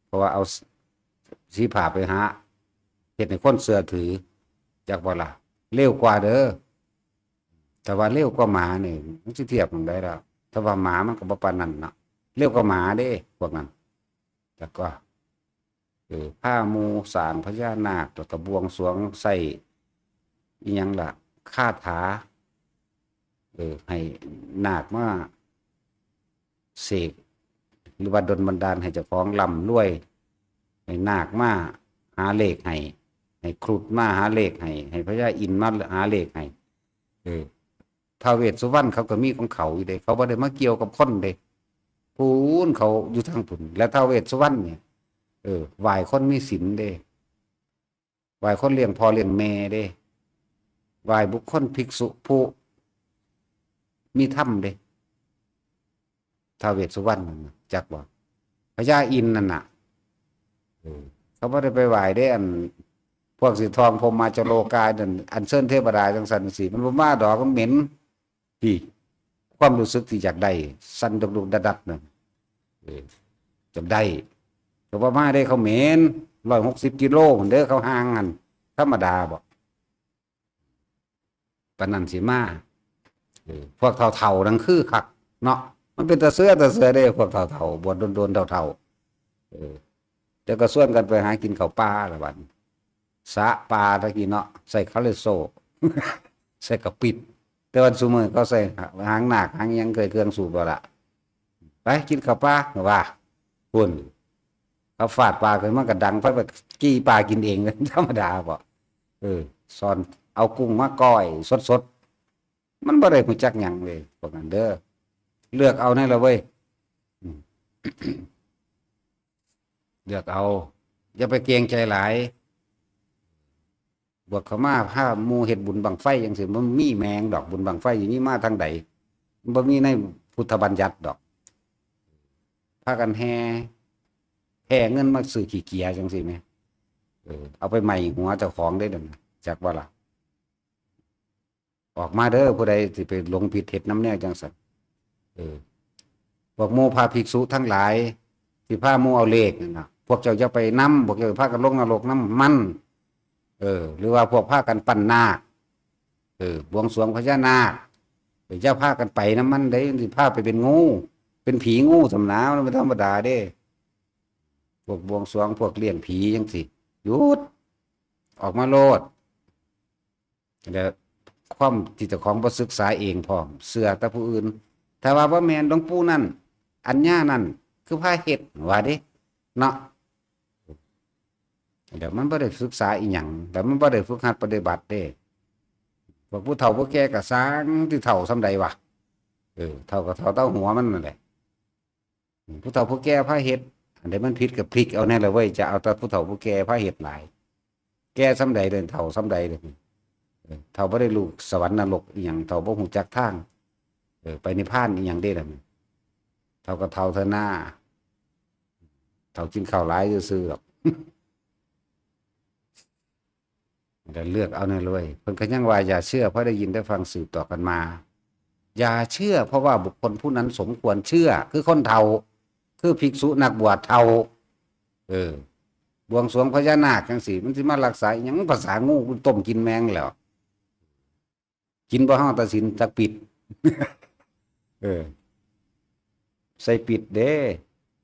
เพราะว่าเอาสีผ้าไปหา เฮ็ดให้คนเชื่อถือ จักบ่ล่ะ เลวกว่าเด้อ แต่ว่าเลวกว่าหมานี่ มันสิเทียบหม่องใดล่ะ แต่ว่าหมามันก็บ่ปานนั้นเนาะ เลวกว่าหมาเด้ พวกนั้น แล้วก็ เออ พาหมู่สร้างพญานาค แล้วก็บวงสรวงใส่อิหยังล่ะ คาถา เออ ให้นาคมาเสก หรือว่าดลบันดาลให้เจ้าของร่ำรวย ให้นาคมาหาเลขให้ ให้ครุฑมาหาเลขให้ ให้พญาอินทร์มาหาเลขให้ เออ ท้าวเวสสุวรรณเขาก็มีของเขาอยู่เด้ เขาบ่ได้มาเกี่ยวกับคนเด้ พู้นเขาอยู่ทางพู้น และท้าวเวสสุวรรณเนี่ย เออ ไหว้คนมีศีลเด้ ไหว้คนเลี้ยงพ่อเลี้ยงแม่เด้ ไหว้บุคคลภิกษุผู้มีธรรมเด้ ท้าวเวสสุวรรณนั่นน่ะ จักบ่ พญาอินทร์นั่นน่ะ เออ เขาบ่ได้ไปไหว้เด้ อัน พวกสิทองพรหมาจโลกานั่น อัญเชิญเทวดาจั่งซั้นจั่งซี้ มันบ่มาดอก มันเหม็น พี่ ความรู้สึกที่อยากได้ สั่นดุกๆดัดๆนั่น เออ อยากได้ ก็บ่มาเด้ เขาเหม็น ร้อยหกสิบกิโลพุ้นเด้อ เขาห่างหั่น ธรรมดาบ่ ปานนั้นสิมา เออ พวกเฒ่าๆนั่นคือคักเนาะ มันเป็นตาเชื่อตาเชื่อเด้ พวกเฒ่าๆ บวชโดนๆเฒ่าๆ เออ แต่ก็ชวนกันไปหากินข้าวป่าละบัด สระป่าตะกี้เนาะ ใส่คาเลโซ ใส่กะปิด แต่วันซุมื้อเขาใส่หางนาค หางหยัง เคยเครื่องสูบบ่ล่ะ ไปกินข้าวปลา ว่า พุ่น เขาฟาดปลาขึ้นมาก็ดังไฟไป กี้ปลากินเอง ธรรมดาบ่ เออ สอน เอากุ้งมาก้อยสดๆ มันบ่ได้ฮู้จักหยังเลย พวกนั้นเด้อ เลือกเอาแน่ละเว้ย อืม เลือกเอา อย่าไปเกรงใจหลาย บวกเข้ามา พาหมู่เฮ็ดบุญบั้งไฟจั่งซี้ มันมีแม่งดอก บุญบั้งไฟสิมีมาทางใด มันบ่มีในพุทธบัญญัติดอก พากันแห่ แห่เงินมาซื้อขี้เกียจจั่งซี้แหม เออ เอาไปไหม้หัวเจ้าของได้เด้อ จักว่าล่ะ ออกมาเด้อ ผู้ใดสิไปหลงผิดเฮ็ดนำแนวจั่งซั้น เออ พวกหมู่พระภิกษุทั้งหลาย ที่พาหมู่เอาเลขนั่นน่ะ พวกเจ้าอย่าไปนำ พวกเจ้าพากันลงนรกนำมัน เออ หรือว่าพวกพากันปั้นนาค เออ บวงสรวงพญานาค เออ อย่าพากันไปนำมันเด้ สิพาไปเป็นงู เป็นผีงูสำนา มันบ่ธรรมดาเด้ พวกบวงสรวง พวกเลี้ยงผีจั่งซี้ หยุด ออกมาโลด แล้วความที่เจ้าของบ่ศึกษาเองพร้อม เชื่อแต่ผู้อื่น ถ้าว่าบ่แม่นหลวงปู่นั่น อัญญานั่น คือพาเฮ็ด ว่าเด้ เนาะ เดี๋ยวมันบ่ได้ศึกษาอีหยัง แล้วมันบ่ได้ฝึกหัดปฏิบัติเด้ พวกผู้เฒ่าผู้แก่ก็ซ่าง ที่เฒ่าส่ำใดวะ เออ เฒ่าก็เฒ่าเต้าหัวมันนั่นแหละ ผู้เฒ่าผู้แก่พาเฮ็ด อันใดมันผิดก็พลิกเอาแน่ละเว้ย จะเอาแต่ผู้เฒ่าผู้แก่พาเฮ็ดหลาย แก่ส่ำใดเด้อ เฒ่าส่ำใดเด้อ เออ เฒ่าบ่ได้รู้สวรรค์นรกอีหยัง เฒ่าบ่ฮู้จักทาง เออ ไปนิพพานอีหยังเด้ล่ะ เฒ่าก็เฒ่าเถอะนา เฒ่ากินข้าวหลายซื่อๆดอก ก็เลือกเอาแน่ละเว้ย เพิ่นก็ยังว่าอย่าเชื่อเพราะได้ยินได้ฟังสืบต่อกันมา อย่าเชื่อเพราะว่าบุคคลผู้นั้นสมควรเชื่อ คือคนเฒ่า คือภิกษุนักบวชเฒ่า เออ บวงสรวงพญานาคจั่งซี้ มันสิมารักษาอิหยัง ภาษางูต้มกินแมงแล้ว กินบ่เฮาตัดสินจักปิด เออ ใส่ปิดเด้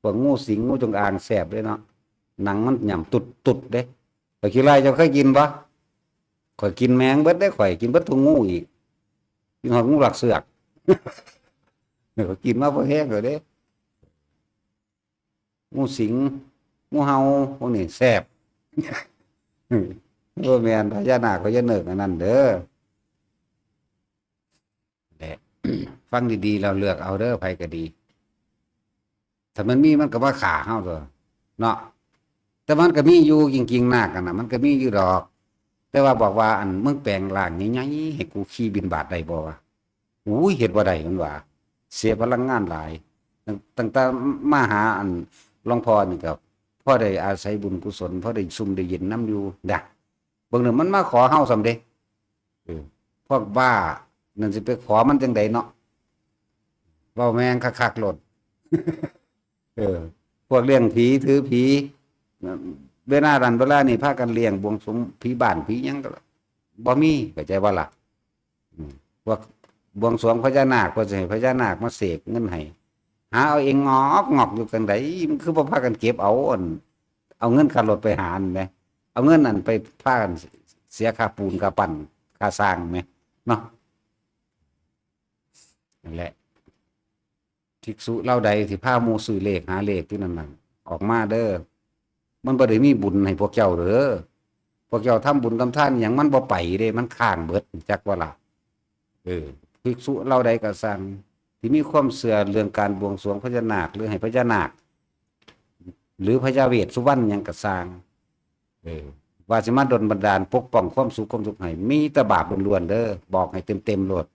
พวกงูสิง งูจงอางแสบเด้เนาะ หนังมันหย่ำตุดๆเด้ ข้อยขี้ไล่เจ้าเคยกินบ่ ข้อยกินแมงเบิดเด้ ข้อยกินเบิดทุกงูอีก กินฮอดงูหลักเสือก ข้อยกินมาพอแฮงแล้วเด้ งูสิง งูเห่า พวกนี้แสบ บ่แม่นพญานาคพญาเนิกอันนั้นเด้อ แหละ ฟังดีๆ แล้วเลือกเอาเด้อ ไผก็ดี ถ้ามันมีมันก็มาฆ่าเฮาตัวเนาะ แต่มันก็มีอยู่ จริงๆ นาคกันน่ะ มันก็มีอยู่ดอก แต่ว่าบอกว่า อัน มึงแปลงร่างใหญ่ๆ ให้กูขี่บิณฑบาตได้บ่วะ อุ้ย เฮ็ดบ่ได้ มันว่า เสียพลังงานหลาย ตั้ง ตั้งแต่มาหา อัน หลวงพ่อนี่ก็พอได้อาศัยบุญกุศล พอได้ซุ่มได้เย็นนำอยู่ดะ เบิ่งเด้อ มันมาขอเฮาส่ำเด้ เออ พวกบ้านั่นสิไปขอมันจั่งใดเนาะ เว้าแม่งคักๆโลด เออ พวกเลี้ยงผีถือผี เวลานั้นเวลานี้พากันเลี้ยงบวงสรวงผีบ้านผีหยังก็บ่มี เข้าใจบ่ล่ะ อืม พวกบวงสรวงพญานาค เพิ่นสิให้พญานาคมาเสกเงินให้ หาเอาเองงอกงอกอยู่จั่งใด มันคือบ่พากันเก็บเอา อัน เอาเงินค่ารถไปหานั่นแหม เอาเงินนั่นไปพากันเสียค่าปูนค่าปั้นค่าสร้างแหม เนาะ นั่นแหละ ภิกษุเหล่าใดที่พาหมู่ซื้อเลขหาเลขอยู่นั่นน่ะ ออกมาเด้อ มันบ่ได้มีบุญให้พวกเจ้าเด้อ พวกเจ้าทำบุญทำทานอิหยังมันบ่ไปเด้ มันค้างเบิด จักบ่ล่ะ เออ ภิกษุเหล่าใดก็ซ่าง ที่มีความเชื่อเรื่องการบวงสรวงพญานาค หรือให้พญานาค หรือพญาเวสสุวรรณหยังก็ซ่าง เออ ว่าสิมาดลบันดาลปกป้องความสุขความทุกข์ให้ มีแต่บาปล้วนๆเด้อ บอกให้เต็มๆโลด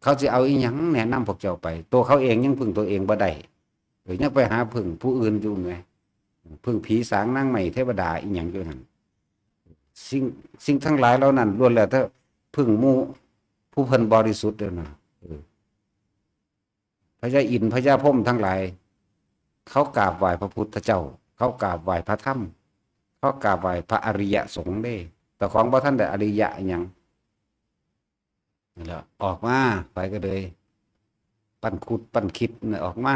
เขาสิเอาอีหยังแนะนำพวกเจ้าไป ตัวเขาเองยังพึ่งตัวเองบ่ได้ เออ ยังไปหาพึ่งผู้อื่นอยู่แหม พึ่งผีสางนางไม้เทวดาอีหยังอยู่หั่น สิ่ง สิ่งทั้งหลายเหล่านั้นล้วนแล้วแต่พึ่งหมู่ผู้เพิ่นบริสุทธิ์เด้อนะ เออ พญาอินทร์พญาพรหมทั้งหลาย เขากราบไหว้พระพุทธเจ้า เขากราบไหว้พระธรรม เขากราบไหว้พระอริยสงฆ์เด้ แต่ของบ่ทันได้อริยะอิหยัง นั่นแหละ ออกมา ไปก็เลย ปั้นคุดปั้นคิดเนี่ยออกมา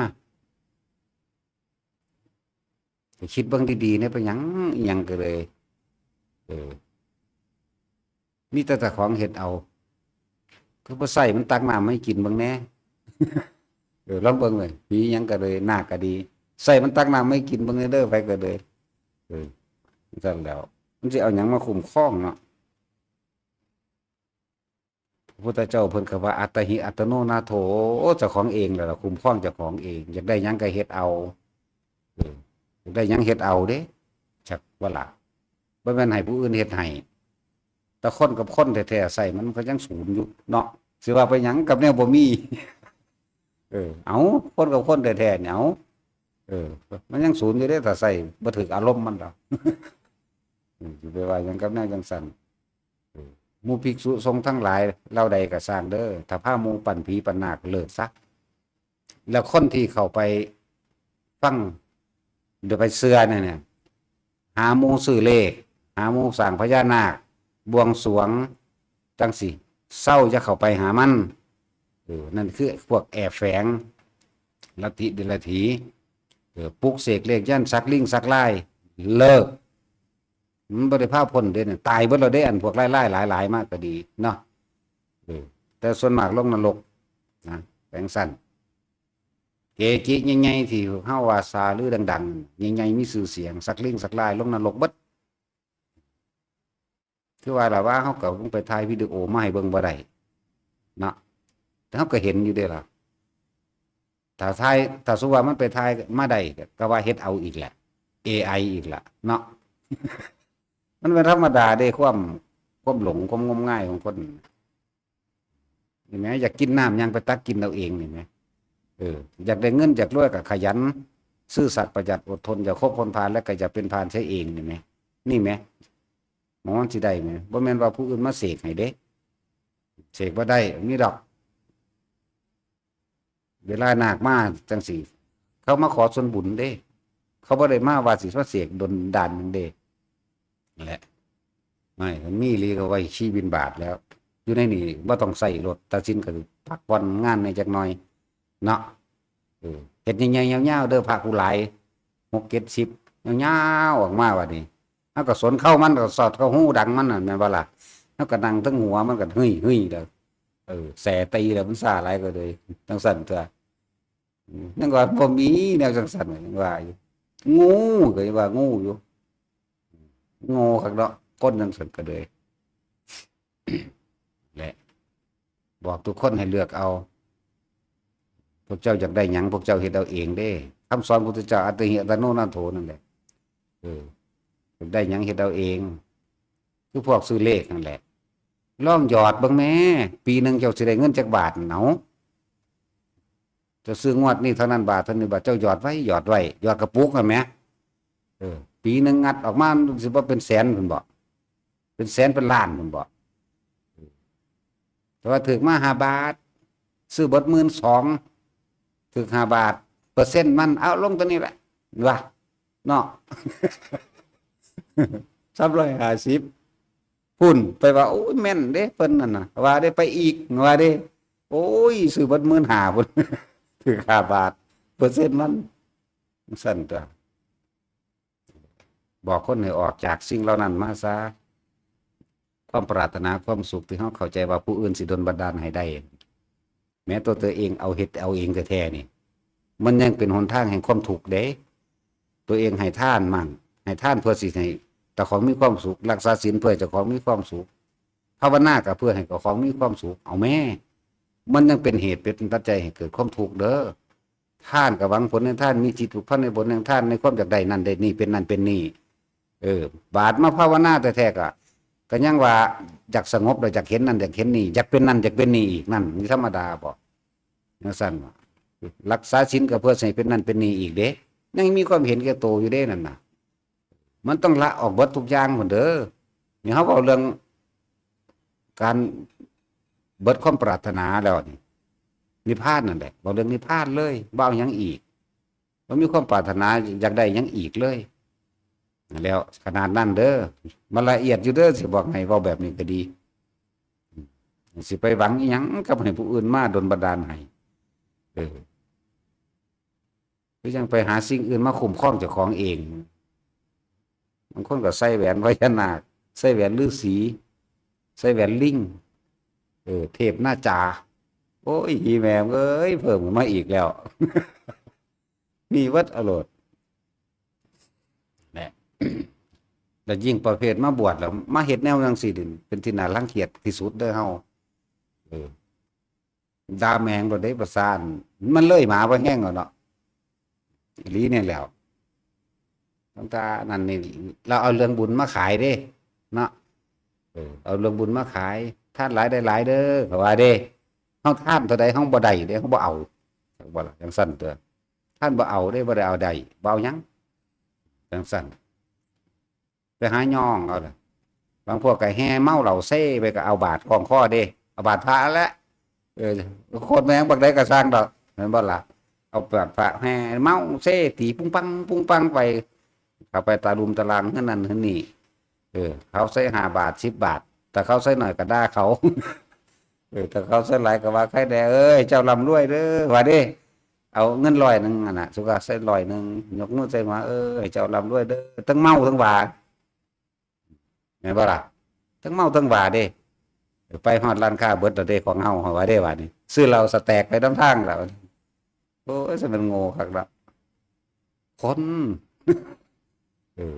ไปคิดเบิ่งดีๆเนี่ย เป็นหยังอิหยังก็เลย เออ มีแต่เจ้าของเฮ็ดเอา คือบ่ใส่มันตักน้ำให้กินเบิ่งแหน่ เออ ลองเบิ่งเลย ผีหยังก็เลย นาคก็ดี ใส่มันตักน้ำไม่กินเบิ่งเด้อ ไปก็เลย เออ จั่งซั่นแหล้ว มันสิเอาหยังมาคุ้มครองเนาะ พระพุทธเจ้าเพิ่นก็ว่า อัตตาหิอัตโตโนนาโถ เจ้าของเองแหละล่ะ คุ้มครองเจ้าของเอง อยากได้หยังก็เฮ็ดเอา เออ อยากได้หยังเฮ็ดเอาเด้ จักว่าล่ะ บ่แม่นให้ผู้อื่นเฮ็ดให้ แต่คนกับคนแท้ๆ ใส่มันก็ยังศูนย์อยู่เนาะ สิว่าไปหยังกับแนวบ่มี เออ เอา คนกับคนแท้ๆ เนี่ย เอา เออ มันยังศูนย์อยู่เด้ ถ้าใส่บ่ถืกอารมณ์มันดอก เออ สิไปว่าหยังกับแนวจั่งซั่น เออ หมู่ภิกษุสงฆ์ทั้งหลาย เหล่าใดก็ซ่างเด้อ ถ้าพาหมู่ปั้นผีปั้นนาคเลิกซะ แล้วคนที่เข้าไปฟัง เดี๋ยวไปเชื่อเนี่ย หาหมู่ซื้อเลข หาหมู่สร้างพญานาค บวงสรวง จั่งซี้ เซาอย่าเข้าไปหามัน เออ นั่นคือพวกแอบแฝง ลัทธิเดรัจฉี เออ ปลุกเสกเลขยันต์ สักลิงสักลาย เลิก มันบ่ได้พาพ้นเด้เนี่ย ตายเบิดแล้วเด้ อันพวกลายๆ หลายๆ มากก็ดีเนาะ เออ แต่ส่วนมากลงนรกนะ แปลงสั้น เกจิใหญ่ๆ ที่เฮาว่าซาลือดังๆ ใหญ่ๆ มีชื่อเสียง สักลิงสักลาย ลงนรกเบิด คือว่าล่ะว่าเฮาก็ลงไปถ่ายวิดีโอมาให้เบิ่งบ่ได้เนาะ แต่เฮาก็เห็นอยู่เด้ล่ะ ถ้าถ่าย ถ้าสมมุติว่ามันไปถ่ายมาได้ ก็ว่าเฮ็ดเอาอีกแหละ เอไอ อีกละเนาะ มันเป็นธรรมดาเด้ ความ ความหลง ความงมงายของคน เห็นไหม อยากกินน้ำยังไปตักกินเอาเอง เห็นไหม เออ อยากได้เงิน อยากรวยก็ขยัน ซื่อสัตย์ ประหยัด อดทน อย่าคบคนพาล และก็อย่าเป็นพาลใช้เอง เห็นไหม นี่ไหม หมอมันสิได้ไหม บ่แม่นว่าผู้อื่นมาเสกให้เด้ เสกบ่ได้ มีดอก เวลานาคมาจั่งซี้ เขามาขอส่วนบุญเด้ เขาบ่ได้มาว่าสิมาเสกดลบันดาลหยังเด้ นั่นแหละ ไม่ มันมีอีหลีก็ไว้ขี่บิณฑบาตแล้ว อยู่ในนี่บ่ต้องใช้รถ ตัดสินก็พักผ่อนงานในจักหน่อย เนาะ เออ เฮ็ดใหญ่ๆ ยาวๆ เด้อ พระกูหลาย หกเจ็ดสิบ ยาวๆ ออกมาบัดนี้ เฮาก็สนเข้ามัน ก็สอดเข้าหูดังมันน่ะ แม่นบ่ล่ะ เฮาก็นั่งเทิงหัวมันก็เฮ้ยๆ แล้ว เออ แสตีแล้ว มันซ่าหลายก็เลย จั่งซั่นตัว อืม ยังว่าบ่มีแนวจั่งซั่น ยังว่าอยู่ งู ก็ยังว่างูอยู่ โง่คักเนาะ คนจั่งซั่นก็เลย แหละ บอกทุกคนให้เลือกเอา พวกเจ้าอยากได้หยัง พวกเจ้าเฮ็ดเอาเองเด้ คำสอนพุทธเจ้า อัตตาหิอัตโตโนนาโถ นั่นแหละ เออ อยากได้หยังเฮ็ดเอาเอง คือพวกซื้อเลขนั่นแหละ ลองหยอดเบิ่งแหม ปีหนึ่งเจ้าสิได้เงินจักบาท เนาะ เจ้าซื้องวดนี้เท่านั้นบาท เท่านี้บาท เจ้าหยอดไว้ หยอดไว้ หยอดกระปุกนั่นแหม เออ ปีหนึ่งงัดออกมา สิบ่เป็นแสนพุ้นบ่ เป็นแสนเป็นล้านพุ้นบ่ แต่ว่าถืกมาห้าบาท ซื้อเบิดหมื่นสอง ถืกห้าบาท เปอร์เซ็นต์มัน เอาลงตัวนี้แหละ ว่า เนาะ สามร้อยห้าสิบ พุ้น ไปว่า โอ้ย แม่นเด้ เพิ่นนั่นน่ะ ว่าเด้ ไปอีก ว่าเด้ โอ้ย ซื้อเบิดหมื่นห้าพุ้น ถืกห้าบาท เปอร์เซ็นต์มัน ซั่นตัว บอกคนให้ออกจากสิ่งเหล่านั้นมาซะ ความปรารถนาความสุขที่เฮาเข้าใจว่าผู้อื่นสิดลบันดาลให้ได้ แม้ตัวเธอเองเอาเฮ็ดเอาเองแท้ๆ นี่ มันยังเป็นหนทางแห่งความทุกข์เด้ ตัวเองให้ทานมั่ง ให้ทานเพื่อสิให้เจ้าของมีความสุข รักษาศีลเพื่อให้เจ้าของมีความสุข ภาวนาก็เพื่อให้เจ้าของมีความสุข เอาแม่ มันยังเป็นเหตุเป็นปัจจัยให้เกิดความทุกข์เด้อ ทานก็หวังผลในทาน มีจิตผูกพันในผลแห่งทาน ในความอยากได้นั่นได้นี่ เป็นนั่นเป็นนี่ เออ บาดมาภาวนาแท้ๆ ก็ ก็ยังว่าอยากสงบแล้ว อยากเห็นนั่น อยากเห็นนี่ อยากเป็นนั่น อยากเป็นนี่อีก นั่น มีธรรมดาบ่ จั่งซั่นบ่ รักษาศีลก็เพื่อสิให้เป็นนั่นเป็นนี่อีกเด้ ยังมีความเห็นแก่ตัวอยู่เด้นั่นน่ะ มันต้องละออกเบิดทุกอย่างพุ้นเด้อ นี่เฮาเว้าเรื่องการเบิดความปรารถนาแล้วนี่ นิพพานนั่นแหละ เว้าเรื่องนิพพานเลย บ่เอาหยังอีก บ่มีความปรารถนาอยากได้หยังอีกเลย แล้วขนาดนั้นเด้อ มันละเอียดอยู่เด้อ สิบอกให้ เว้าแบบนี้ก็ดี สิไปหวังอิหยังกับให้ผู้อื่นมาดลบันดาลให้ เออ คือยังไปหาสิ่งอื่นมาคุ้มครองเจ้าของเอง บางคนก็ใส่แหวนพญานาค ใส่แหวนฤาษี ใส่แหวนลิง เออ เทพนาจา โอ้ย อีแม่มึงเอ้ย เพิ่มขึ้นมาอีกแล้ว มีเบิดเอาโลด แหละ แล้วยิ่งประเภทมาบวชแล้ว มาเฮ็ดแนวจั่งซี้นี่ เป็นที่น่ารังเกียจที่สุดเด้อเฮา เออ ด่าแม่งโลดเด้ ประสาท มันเลยหมาบ่แฮงแล้วเนาะ อีหลีนี่แหล้ว ตั้งแต่นั้นนี่ เราเอาเรื่องบุญมาขายเด้ เนาะ เออ เอาเรื่องบุญมาขาย ทานหลายได้หลายเด้อ เขาว่าเด้ เฮาทานเท่าใด เฮาบ่ได้เด้ เฮาบ่เอา จั่งบ่ล่ะ จั่งซั่นตั๊ว ทานบ่เอาเด้ บ่ได้เอาได้ บ่เอาหยัง จั่งซั่น ไปหาย่องเอาล่ะ บางพวกก็แห่เมาเหล้าเซไปก็เอาบาตรคล้องคอเด้ เอาบาตรพระแหละ เออ โคตรแม่งบักใดก็ซ่างดอก แม่นบ่ล่ะ เอาบาตรพระแห่เมาเซตีปุ้งปัง ปุ้งปังไป เข้าไปตะลุมตะลางเฮือนนั่นเฮือนนี่ เออ เขาใส่ห้าบาท สิบบาท แต่เขาใส่น้อยก็ด่าเขา เออ แต่เขาใส่หลายก็ว่า ใครแด่ เอ้ย เจ้าร่ำรวยเด้อ ว่าเด้ เอาเงินร้อยหนึ่งหั่นน่ะ สุกาใส่ร้อยหนึ่ง ยกมือใส่หัว เอ้ย เจ้าร่ำรวยเด้อ ทั้งเมาทั้งว่า แม่นบ่ล่ะ ทั้งเมาทั้งว่าเด้ ไปฮอดร้านค้าเบิดแล้วเด้ ของเฮา ว่าเด้ ว่านี่ ซื้อเหล้าสแต็กไปนำทางแล้ว โอ้ย สิมันโง่คักละ คน เออ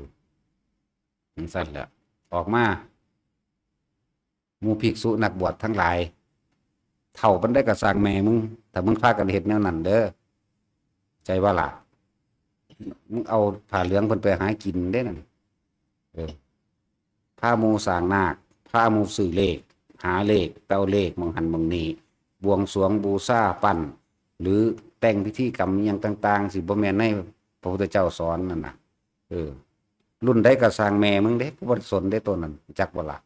จั่งซั่นแหละ ออกมา หมู่ภิกษุนักบวชทั้งหลาย เฒ่าปานใดก็ซ่างแม่มึง ถ้ามึงพากันเฮ็ดแนวนั้นเด้อ ใจว่าล่ะ มึงเอาผ้าเหลืองเพิ่นไปหากินเด้นั่น เออ พาหมู่สร้างนาค พาหมู่ซื้อเลข หาเลข ไปเอาเลขหม่องหั่นหม่องนี่ บวงสรวงบูชาปั้น หรือแต่งพิธีกรรมอิหยังต่างๆ สิบ่แม่นในพระพุทธเจ้าสอนนั่นน่ะ เออ รุ่นใดก็ซ่างแม่มึงเด้ กูบ่สนเด้ ตัวนั้น จักบ่ล่ะ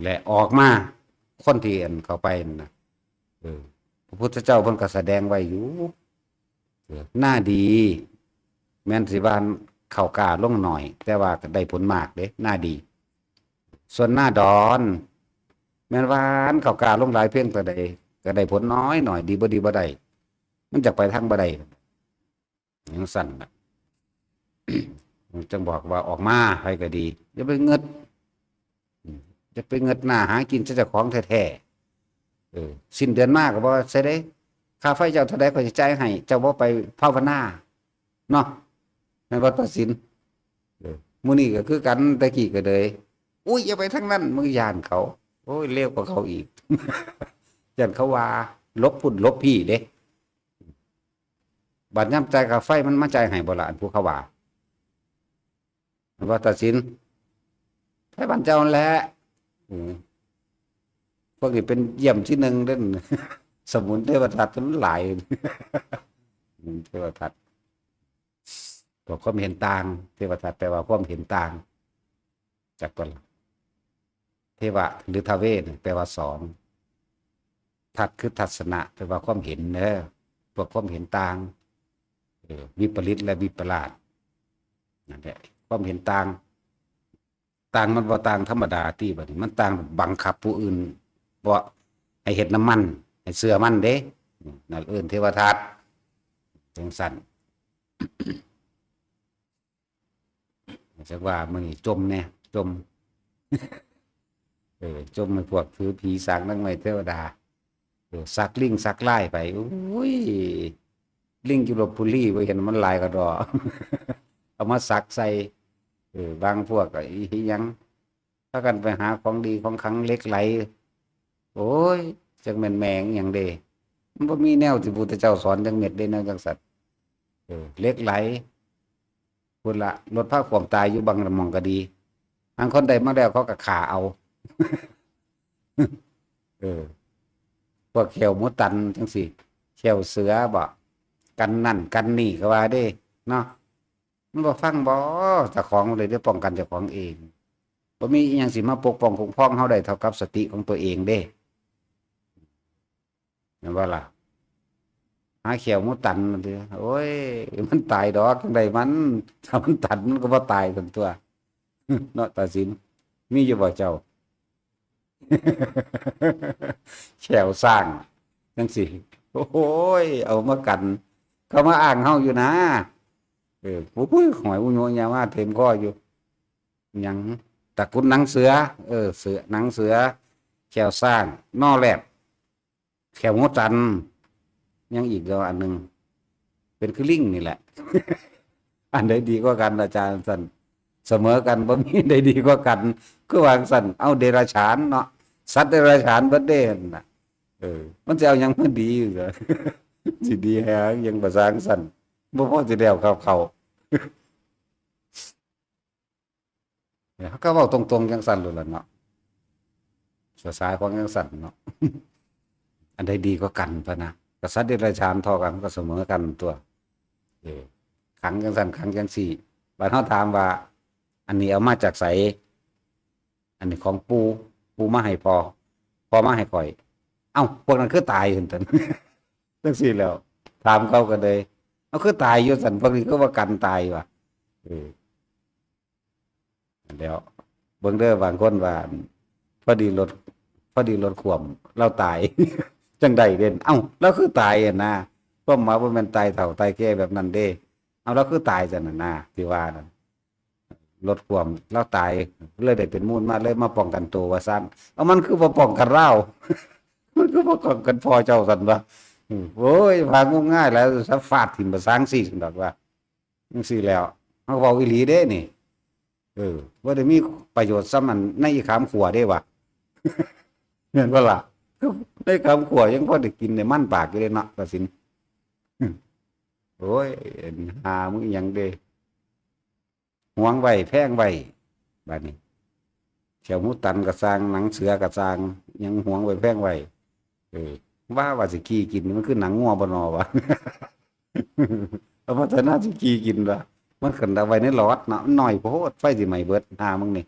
และออกมา คนที่อันเข้าไปนั่นน่ะ เออ พระพุทธเจ้าเพิ่นก็แสดงไว้อยู่ เออ หน้าดี แม่นสิว่าเข้ากล้าลงหน่อย แต่ว่าก็ได้ผลมากเด้ หน้าดี ส่วนหน้าดอน แม่นว่าเข้ากล้าลงหลายเพียงเท่าใด ก็ได้ผลน้อยหน่อย ดีบ่ดีบ่ได้ มันจักไปทางบ่ได้ จั่งซั่นน่ะ จั่งบอกว่าออกมา ไผก็ดี อย่าไปเงิด อืม อย่าไปเงิดหน้าหากินใส่เจ้าของแท้ๆ เออ สิ้นเดือนมาก็บ่ใส่เด้ ค่าไฟเจ้าเท่าใดข้อยสิจ่ายให้ เจ้าบ่ไปภาวนา เนาะ แม่นบ่ ตาสิน เออ มื้อนี้ก็คือกัน แต่กี้ก็เลย อุ๊ย อย่าไปทางนั้น มึงย้านเขา โอ้ย เลวกว่าเขาอีก ย้านเขาว่า หลบพุ้น หลบพี้เด้ บัดยามจ่ายค่าไฟมันมาจ่ายให้บ่ล่ะ อันผู้เขาว่า ว่า ตาสิน ไทบ้านเจ้านั่นแหละ อืม พวกนี้เป็นเยี่ยมที่หนึ่งเด้อ สมุนเทวทัตมันหลาย อืม เทวทัต บอกความเห็นต่าง เทวทัตแปลว่าความเห็นต่าง จักบ่ล่ะ เทวะหรือทะเวเนี่ยแปลว่าสอง ทัตคือทัศนะ แปลว่าความเห็นเด้อ พวกความเห็นต่าง เออ วิปริตและวิปลาส นั่นแหละ ความเห็นต่าง ต่างมันบ่ต่างธรรมดาติ บัดนี้มันต่างบังคับผู้อื่น บ่ให้เฮ็ดนำมัน ให้เชื่อมันเด้ นั่นเอิ้นเทวทัต จั่งซั่น จักว่ามื้อนี้จ่มแหน่ จ่ม เออ จ่มให้พวกถือผีสางนางไม้เทวดา เออ สักลิงสักลายไป โอ้ย ลิงอยู่ลพบุรีบ่เห็นมันหลายกะด้อ เอามาสักใส่ เออ บางพวกก็อีหยัง พากันไปหาของดีของขลังเหล็กไหล โอ้ย จักแม่นแม่นอิหยังเด้ มันบ่มีแนวที่พุทธเจ้าสอนจักเม็ดเด้ แนวจั่งซั้น เออ เหล็กไหล พุ้นละ รถพาขว้มตายอยู่บางหม่องก็ดี บางคนได้มาแล้วเขาก็ฆ่าเอา เออ พวกแข้วหมูตันจั่งซี้ แข้วเสือบ่ กันนั่นกันนี่ก็ว่าเด้ เนาะ มันบ่ฟังบ่ เจ้าของเลยได้ป้องกันเจ้าของเอง บ่มีอิหยังสิมาปกป้องคุ้มครองเฮาได้เท่ากับสติของตัวเองเด้ แม่นบ่ล่ะ หาแข้วหมูตันมันติ โอ้ย มันตายดอกจั่งใดมัน ถ้ามันตันมันก็บ่ตายซั่นตั๊ว เนาะ ตาสิน มีอยู่บ่เจ้า แข้วช้างจั่งซี้ โอ้ย เอามากัน เขามาอ้างเฮาอยู่นะ เออ โอ้ย หอยอุโยยามาเต็มคออยู่ หยัง ตระกูลหนังเสือ เออ เสือ หนังเสือ แข้วช้าง นอแรด แขวหมูตัน ยังอีกแล้วอันหนึ่ง เป็นคือลิงนี่แหละ อันใดดีกว่ากันอาจารย์สั่น เสมอกันบ่มีใดดีกว่ากัน คือวางสั่น เอาเดรัจฉานเนาะ สัตว์เดรัจฉานเบิดเด้หั่นน่ะ เออ มันจะเอาหยังมาดีอยู่เหรอ สิดีแฮงยังประสางสั่น บ่พอสิแล้วครับเขา เนี่ยเขาก็เว้าตรงๆจังซั่นโลดล่ะเนาะ ภาษาของจังซั่นเนาะ อันใดดีกว่ากันพะนะ กษัตริย์เดรัจฉานเท่ากันก็เสมอกันตัว เออ ขังจังซั่นขังจังซี่ บาดเฮาถามว่า อันนี้เอามาจากไส อันนี้ของปู่ ปู่มาให้พ่อ พ่อมาให้ข้อย เอ้า พวกนั้นคือตายหั่นตัน จังซี่แล้ว ถามเขาก็เลย เอาคือตายอยู่ซั่น พวกนี้คือว่ากันตายว่ะ เออ แล้ว เบิ่งเด้อบางคนว่า พอดีรถ พอดีรถขวม เราตาย จังใดเด่น เอ้า เราคือตายหั่นนะ ความหมายบ่แม่นตายเฒ่าตายแก่แบบนั้นเด้ เอา เราคือตายซั่นน่ะนะ ที่ว่านั่น รถขวม เราตาย เลยได้เป็นมูลมา เลยมาป้องกันตัวว่าซั่น เอา มันคือบ่ป้องกันเรา มันคือบ่ป้องกันพ่อเจ้าซั่นวะ อืม โอ้ย พางมงายแล้ว สะฟาดถิ่มประสางซี่ซั่นดอกว่า จังซี่แล้ว เฮาเว้าอีหลีเด้นี่ เออ บ่ได้มีประโยชน์ส่ำอันในอีขามขั่วเด้วะ แม่นบ่ล่ะ ในขามขั่วยังพอได้กินได้มันปากอยู่เด้เนาะ กสิณ โอ้ย หามึงอีหยังเด้ หวงไว้แพงไว้ บาดนี้ แขวหมูตันก็ซ่าง หนังเสือก็ซ่าง ยังหวงไว้แพงไว้ เออ ว่า ว่าสิขี่กิน มันคือหนังงัวบ่นอวะ เอาพัฒนาสิขี่กินวะ มันขันเอาไว้ในหลอดเนาะ มันน้อยโพด ไฟสิไหม้เบิด หามึงนี่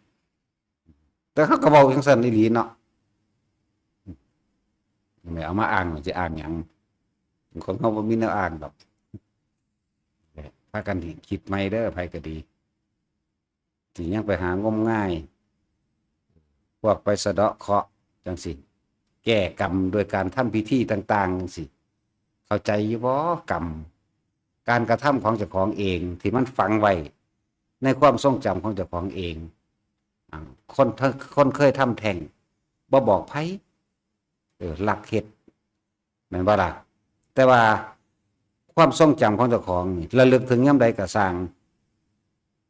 แต่เขาก็เว้าจังซั่นอีหลีเนาะ ไม่เอามาอ้าง มันสิอ้างหยัง ของเขาบ่มีแนวอ้างดอก พากันคิดใหม่เด้อ ไผก็ดี สิยังไปหางมงาย พวกไปสะเดาะเคราะห์จังซี่ แก้กรรมโดยการทำพิธีต่างๆ จังซี่ เข้าใจอยู่บ่ กรรม การกระทำของเจ้าของเองที่มันฝังไว้ในความทรงจำของเจ้าของเอง อ่า คน คนเคยทำแท้ง บ่บอกไผ เออ ลักเฮ็ด แม่นบ่ล่ะ แต่ว่าความทรงจำของเจ้าของนี่ ระลึกถึงยามใดก็ซ่าง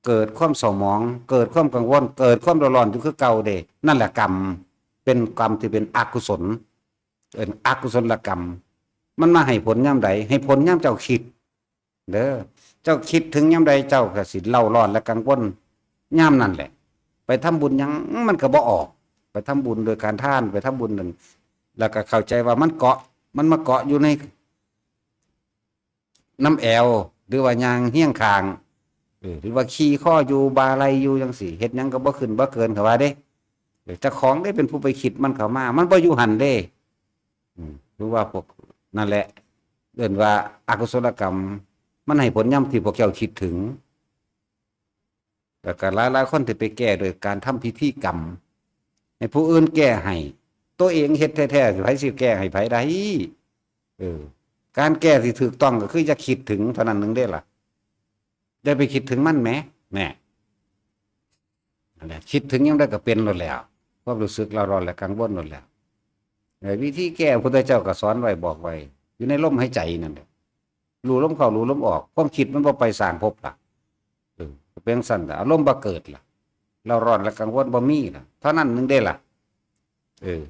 เกิดความเศร้าหมอง เกิดความกังวล เกิดความเดือดร้อนอยู่คือเก่าเด้ นั่นแหละกรรม เป็นกรรมที่เป็นอกุศล เอิ้นอกุศลกรรม มันมาให้ผลยามใด ให้ผลยามเจ้าคิด เด้อ เจ้าคิดถึงยามใด เจ้าก็สิเร่าร้อนและกังวลยามนั้นแหละ ไปทำบุญหยังมันก็บ่ออก ไปทำบุญโดยการทาน ไปทำบุญนั่น แล้วก็เข้าใจว่ามันเกาะ มันมาเกาะอยู่ใน นำแอว หรือว่าย่างเฮียงข้าง เออ หรือว่าขี่คออยู่ บ่าไหล่อยู่จังซี้ เฮ็ดหยังก็บ่ขึ้นบ่เกิน เขาว่าเด้ เออ เจ้าของเด้เป็นผู้ไปคิดมันเข้ามา มันบ่อยู่หั่นเด้ อืม หรือว่าพวกนั่นแหละ เอิ้นว่าอกุศลกรรม มันให้ผลยามที่พวกเจ้าคิดถึง แล้วก็หลายๆคนที่ไปแก้โดยการทำพิธีกรรม ให้ผู้อื่นแก้ให้ ตัวเองเฮ็ดแท้ๆ ไผสิแก้ให้ไผได้ เออ การแก้ที่ถูกต้องก็คืออย่าคิดถึงเท่านั้นหนึ่งเด้ล่ะ อย่าไปคิดถึงมันแหม แน่ นั่นแหละ คิดถึงยามใดก็เป็นโลดแล้ว ความรู้สึกเร่าร้อนและกังวลโลดแล้ว เออ วิธีแก้พระพุทธเจ้าก็สอนไว้บอกไว้ อยู่ในลมหายใจนั่นแหละ รู้ลมเข้ารู้ลมออก ความคิดมันบ่ไปสร้างภพล่ะ เออ เป็นจั่งซั่นล่ะ อารมณ์บ่เกิดล่ะ เร่าร้อนและกังวลบ่มีล่ะ เท่านั้นหนึ่งเด้ล่ะ เออ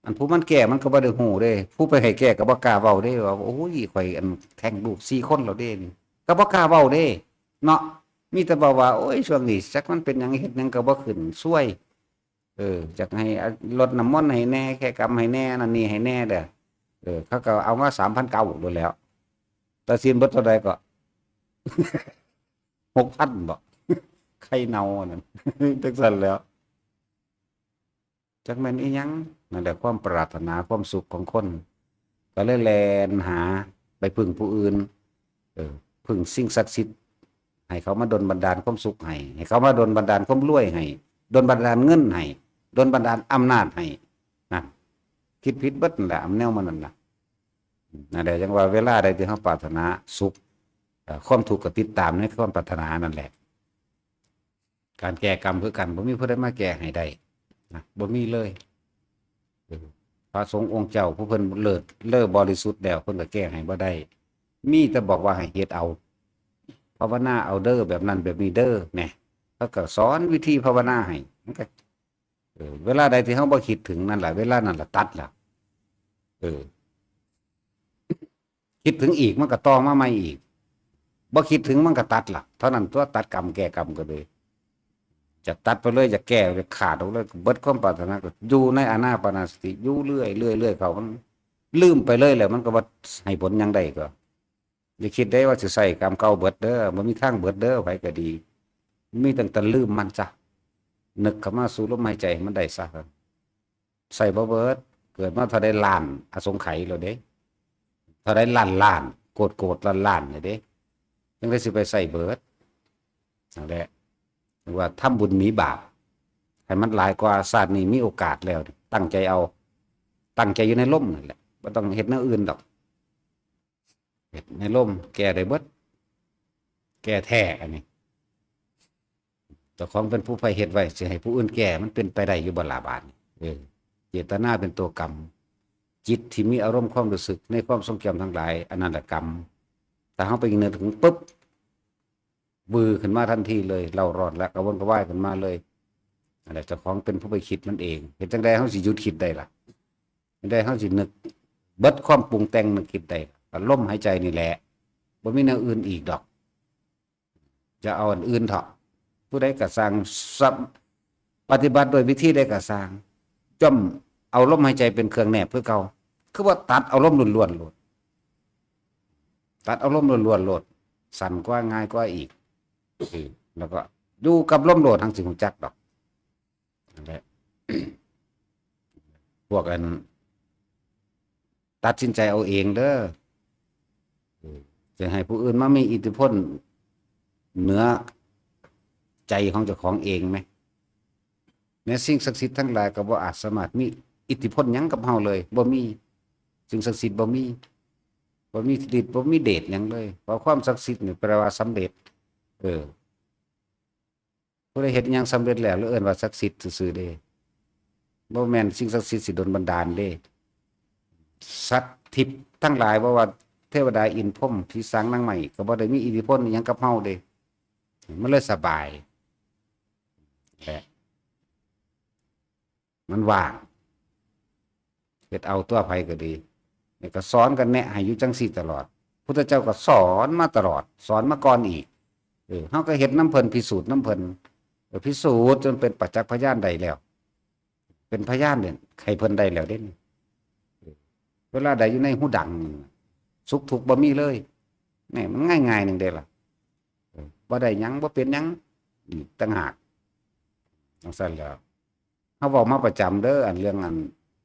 อันผู้มันแก้มันก็บ่ได้ฮู้เด้ ผู้ไปให้แก้ก็บ่กล้าเว้าเด้ ว่า โอ้ย ข่อยอันแท้งลูกสี่คนแล้วเด้นี่ ก็บ่กล้าเว้าเด้ เนาะ มีแต่เว้าว่า โอ้ย ช่วงนี้จักมันเป็นหยัง เฮ็ดหยังก็บ่ขึ้น ซวย เออ จักให้รดน้ำมนต์ให้แหน่ แก้กรรมให้แหน่ นั่นนี่ให้แหน่เด้อ เออ เขาก็เอามาสามพันเก้าโลดแล้ว ตัดสินเบิดเท่าใดก็ หกพันบ่ ไข่เน่าอันนั้น จังซั่นแล้ว จักแม่นอีหยัง นั่นแหละความปรารถนาความสุขของคน ก็เลยแล่นหาไปพึ่งผู้อื่น เออ พึ่งสิ่งศักดิ์สิทธิ์ ให้เขามาดลบันดาลความสุขให้ ให้เขามาดลบันดาลความรวยให้ ดลบันดาลเงินให้ ดลบันดาลอำนาจให้ นั่น คิดผิดเบิดนั่นแหละ อำแนวมันนั่นน่ะ นั่นแหละ จังว่าเวลาใดที่เฮาปรารถนาสุข เอ่อ ความทุกข์ก็ติดตามในความปรารถนานั่นแหละ การแก้กรรมคือกัน บ่มีผู้ใดมาแก้ให้ได้นะ บ่มีเลย เออ พระสงฆ์องค์เจ้าผู้เพิ่นเลิศเลอบริสุทธิ์แล้ว เพิ่นก็แก้ให้บ่ได้ มีแต่บอกว่าให้เฮ็ดเอา ภาวนาเอาเด้อ แบบนั้นแบบนี้เด้อ แหน่ เขาก็สอนวิธีภาวนาให้ มันก็ เออ เวลาใดที่เฮาบ่คิดถึงนั่นแหละ เวลานั่นแหละตัดละ เออ คิดถึงอีกมันก็ต่อมาใหม่อีก บ่คิดถึงมันก็ตัดละ เท่านั้นตัว ตัดกรรมแก้กรรมก็เลย จะตัดไปเลย จะแก้ จะขาดออกเลย เบิดความปรารถนา ก็อยู่ในอานาปานสติ อยู่เรื่อย เรื่อย เรื่อย เขา มันลืมไปเลยแหละ มันก็บ่ให้ผลหยังได้ก็ อย่าคิดได้ว่าสิใช้กรรมเก่าเบิดเด้อ บ่มีทางเบิดเด้อ ไผก็ดี มีตั้งแต่ลืมมันซะ นึกเข้ามาสู่ลมหายใจให้มันได้ซะ ใช้บ่เบิด เกิดมาเท่าใดล้านอสงไขยแล้วเด้ เท่าใดล้านล้าน โกดโกดล้านล้านเนี่ยเด้ จั่งใดสิไปใช้เบิด นั่นแหละ ว่าทำบุญหนีบาป ให้มันหลายกว่า ชาตินี้มีโอกาสแล้ว ตั้งใจเอา ตั้งใจอยู่ในลมนั่นแหละ บ่ต้องเฮ็ดแนวอื่นดอก เฮ็ดในลม แก้ได้เบิด แก้แท้อันนี้ เจ้าของเป็นผู้ไปเฮ็ดไว้ สิให้ผู้อื่นแก้ มันเป็นไปได้อยู่บ่ล่ะบาดนี้ เออ เจตนาเป็นตัวกรรม จิตที่มีอารมณ์ความรู้สึกในความทรงจำทั้งหลาย อันนั้นแหละกรรม ถ้าเฮาไปนึกถึงปุ๊บ วือขึ้นมาทันทีเลย เร่าร้อนและกระวนกระวายขึ้นมาเลย อันนั้นเจ้าของเป็นผู้ไปคิดมันเอง เฮ็ดจั่งใดเฮาสิหยุดคิดได้ล่ะ จั่งใดเฮาสินึก เบิดความปรุงแต่งนึกคิดได้ ก็ลมหายใจนี่แหละ บ่มีแนวอื่นอีกดอก จะเอาอันอื่นเถาะ ผู้ใดก็ซ่าง สับ ปฏิบัติโดยวิธีใดก็ซ่าง ย่อมเอาลมหายใจเป็นเครื่องแนบคือเก่า คือว่าตัดเอาลมล้วนๆโลด ตัดเอาลมล้วนๆโลด สั้นกว่า ง่ายกว่าอีก เออ แล้วก็อยู่กับลมโลด หังสิฮู้จักดอก นั่นแหละ พวกอัน ตัดสินใจเอาเองเด้อ เออ จะให้ผู้อื่นมามีอิทธิพลเหนือใจของเจ้าของเองไหม แม้สิ่งศักดิ์สิทธิ์ทั้งหลายก็บ่อาจสามารถมีอิทธิพลหยังกับเฮาเลย บ่มี สิ่งศักดิ์สิทธิ์บ่มี บ่มีฤทธิ์ บ่มีเดชหยังเลย เพราะความศักดิ์สิทธิ์นี่แปลว่าสำเร็จ เออ ผู้ใดเฮ็ดหยังสำเร็จแล้ว แล้วเอิ้นว่าศักดิ์สิทธิ์ซื่อๆเด้ บ่แม่นสิ่งศักดิ์สิทธิ์สิดลบันดาลเด้ สัตว์ทิพย์ทั้งหลาย บ่ว่าเทวดาอินทร์พรหม ผีสางนางไม้ ก็บ่ได้มีอิทธิพลอิหยังกับเฮาเด้ มันเลยสบาย แหละ มันว่าง เฮ็ดเอาตัวไผก็ดี นี่ก็สอนกันแนะให้อยู่จั่งซี้ตลอด พุทธเจ้าก็สอนมาตลอด สอนมาก่อนอีก เออ เฮาก็เฮ็ดนำเพิ่น พิสูจน์นำเพิ่น เออ พิสูจน์จนเป็นประจักษ์พยานได้แล้ว เป็นพยานเนี่ย ให้เพิ่นได้แล้วเด้นี่ เออ เวลาใดอยู่ในหูดัง สุขทุกข์บ่มีเลย นี่มันง่ายๆหนึ่งเด้ล่ะ เออ บ่ได้หยัง บ่เป็นหยัง อีกต่างหาก จั่งซั้นแหล้ว เฮาเว้ามาประจำเด้อ อันเรื่องอัน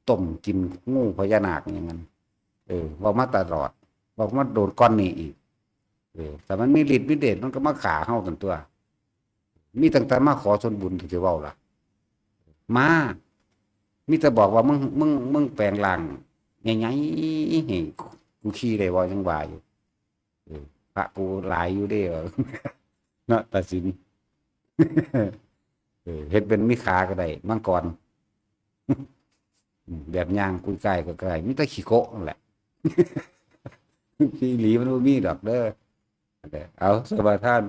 ต้มกินงูพญานาคอิหยังนั้น เออ เว้ามาตลอด เว้ามาโดนก่อนนี้อีก เออ ถ้ามันมีฤทธิ์มีเดชมันก็มาฆ่าเฮาตันตั่ว มีตั้งแต่มาขอส่วนบุญถึงสิเว้าล่ะ มา มีแต่บอกว่ามึง มึง มึงแปลงร่างใหญ่ๆให้กูขี่ได้บ่ ยังว่าอยู่ เออ พระกูหลายอยู่เด้ เนาะ ตัดสิน เออ เฮ็ดเป็นมีขาก็ได้ มังกร อืม แบบย่างกุยกายก็ได้ มีแต่ขี้โกะนั่นแหละ อีหลีมันบ่มีดอกเด้อ เอา สมาทาน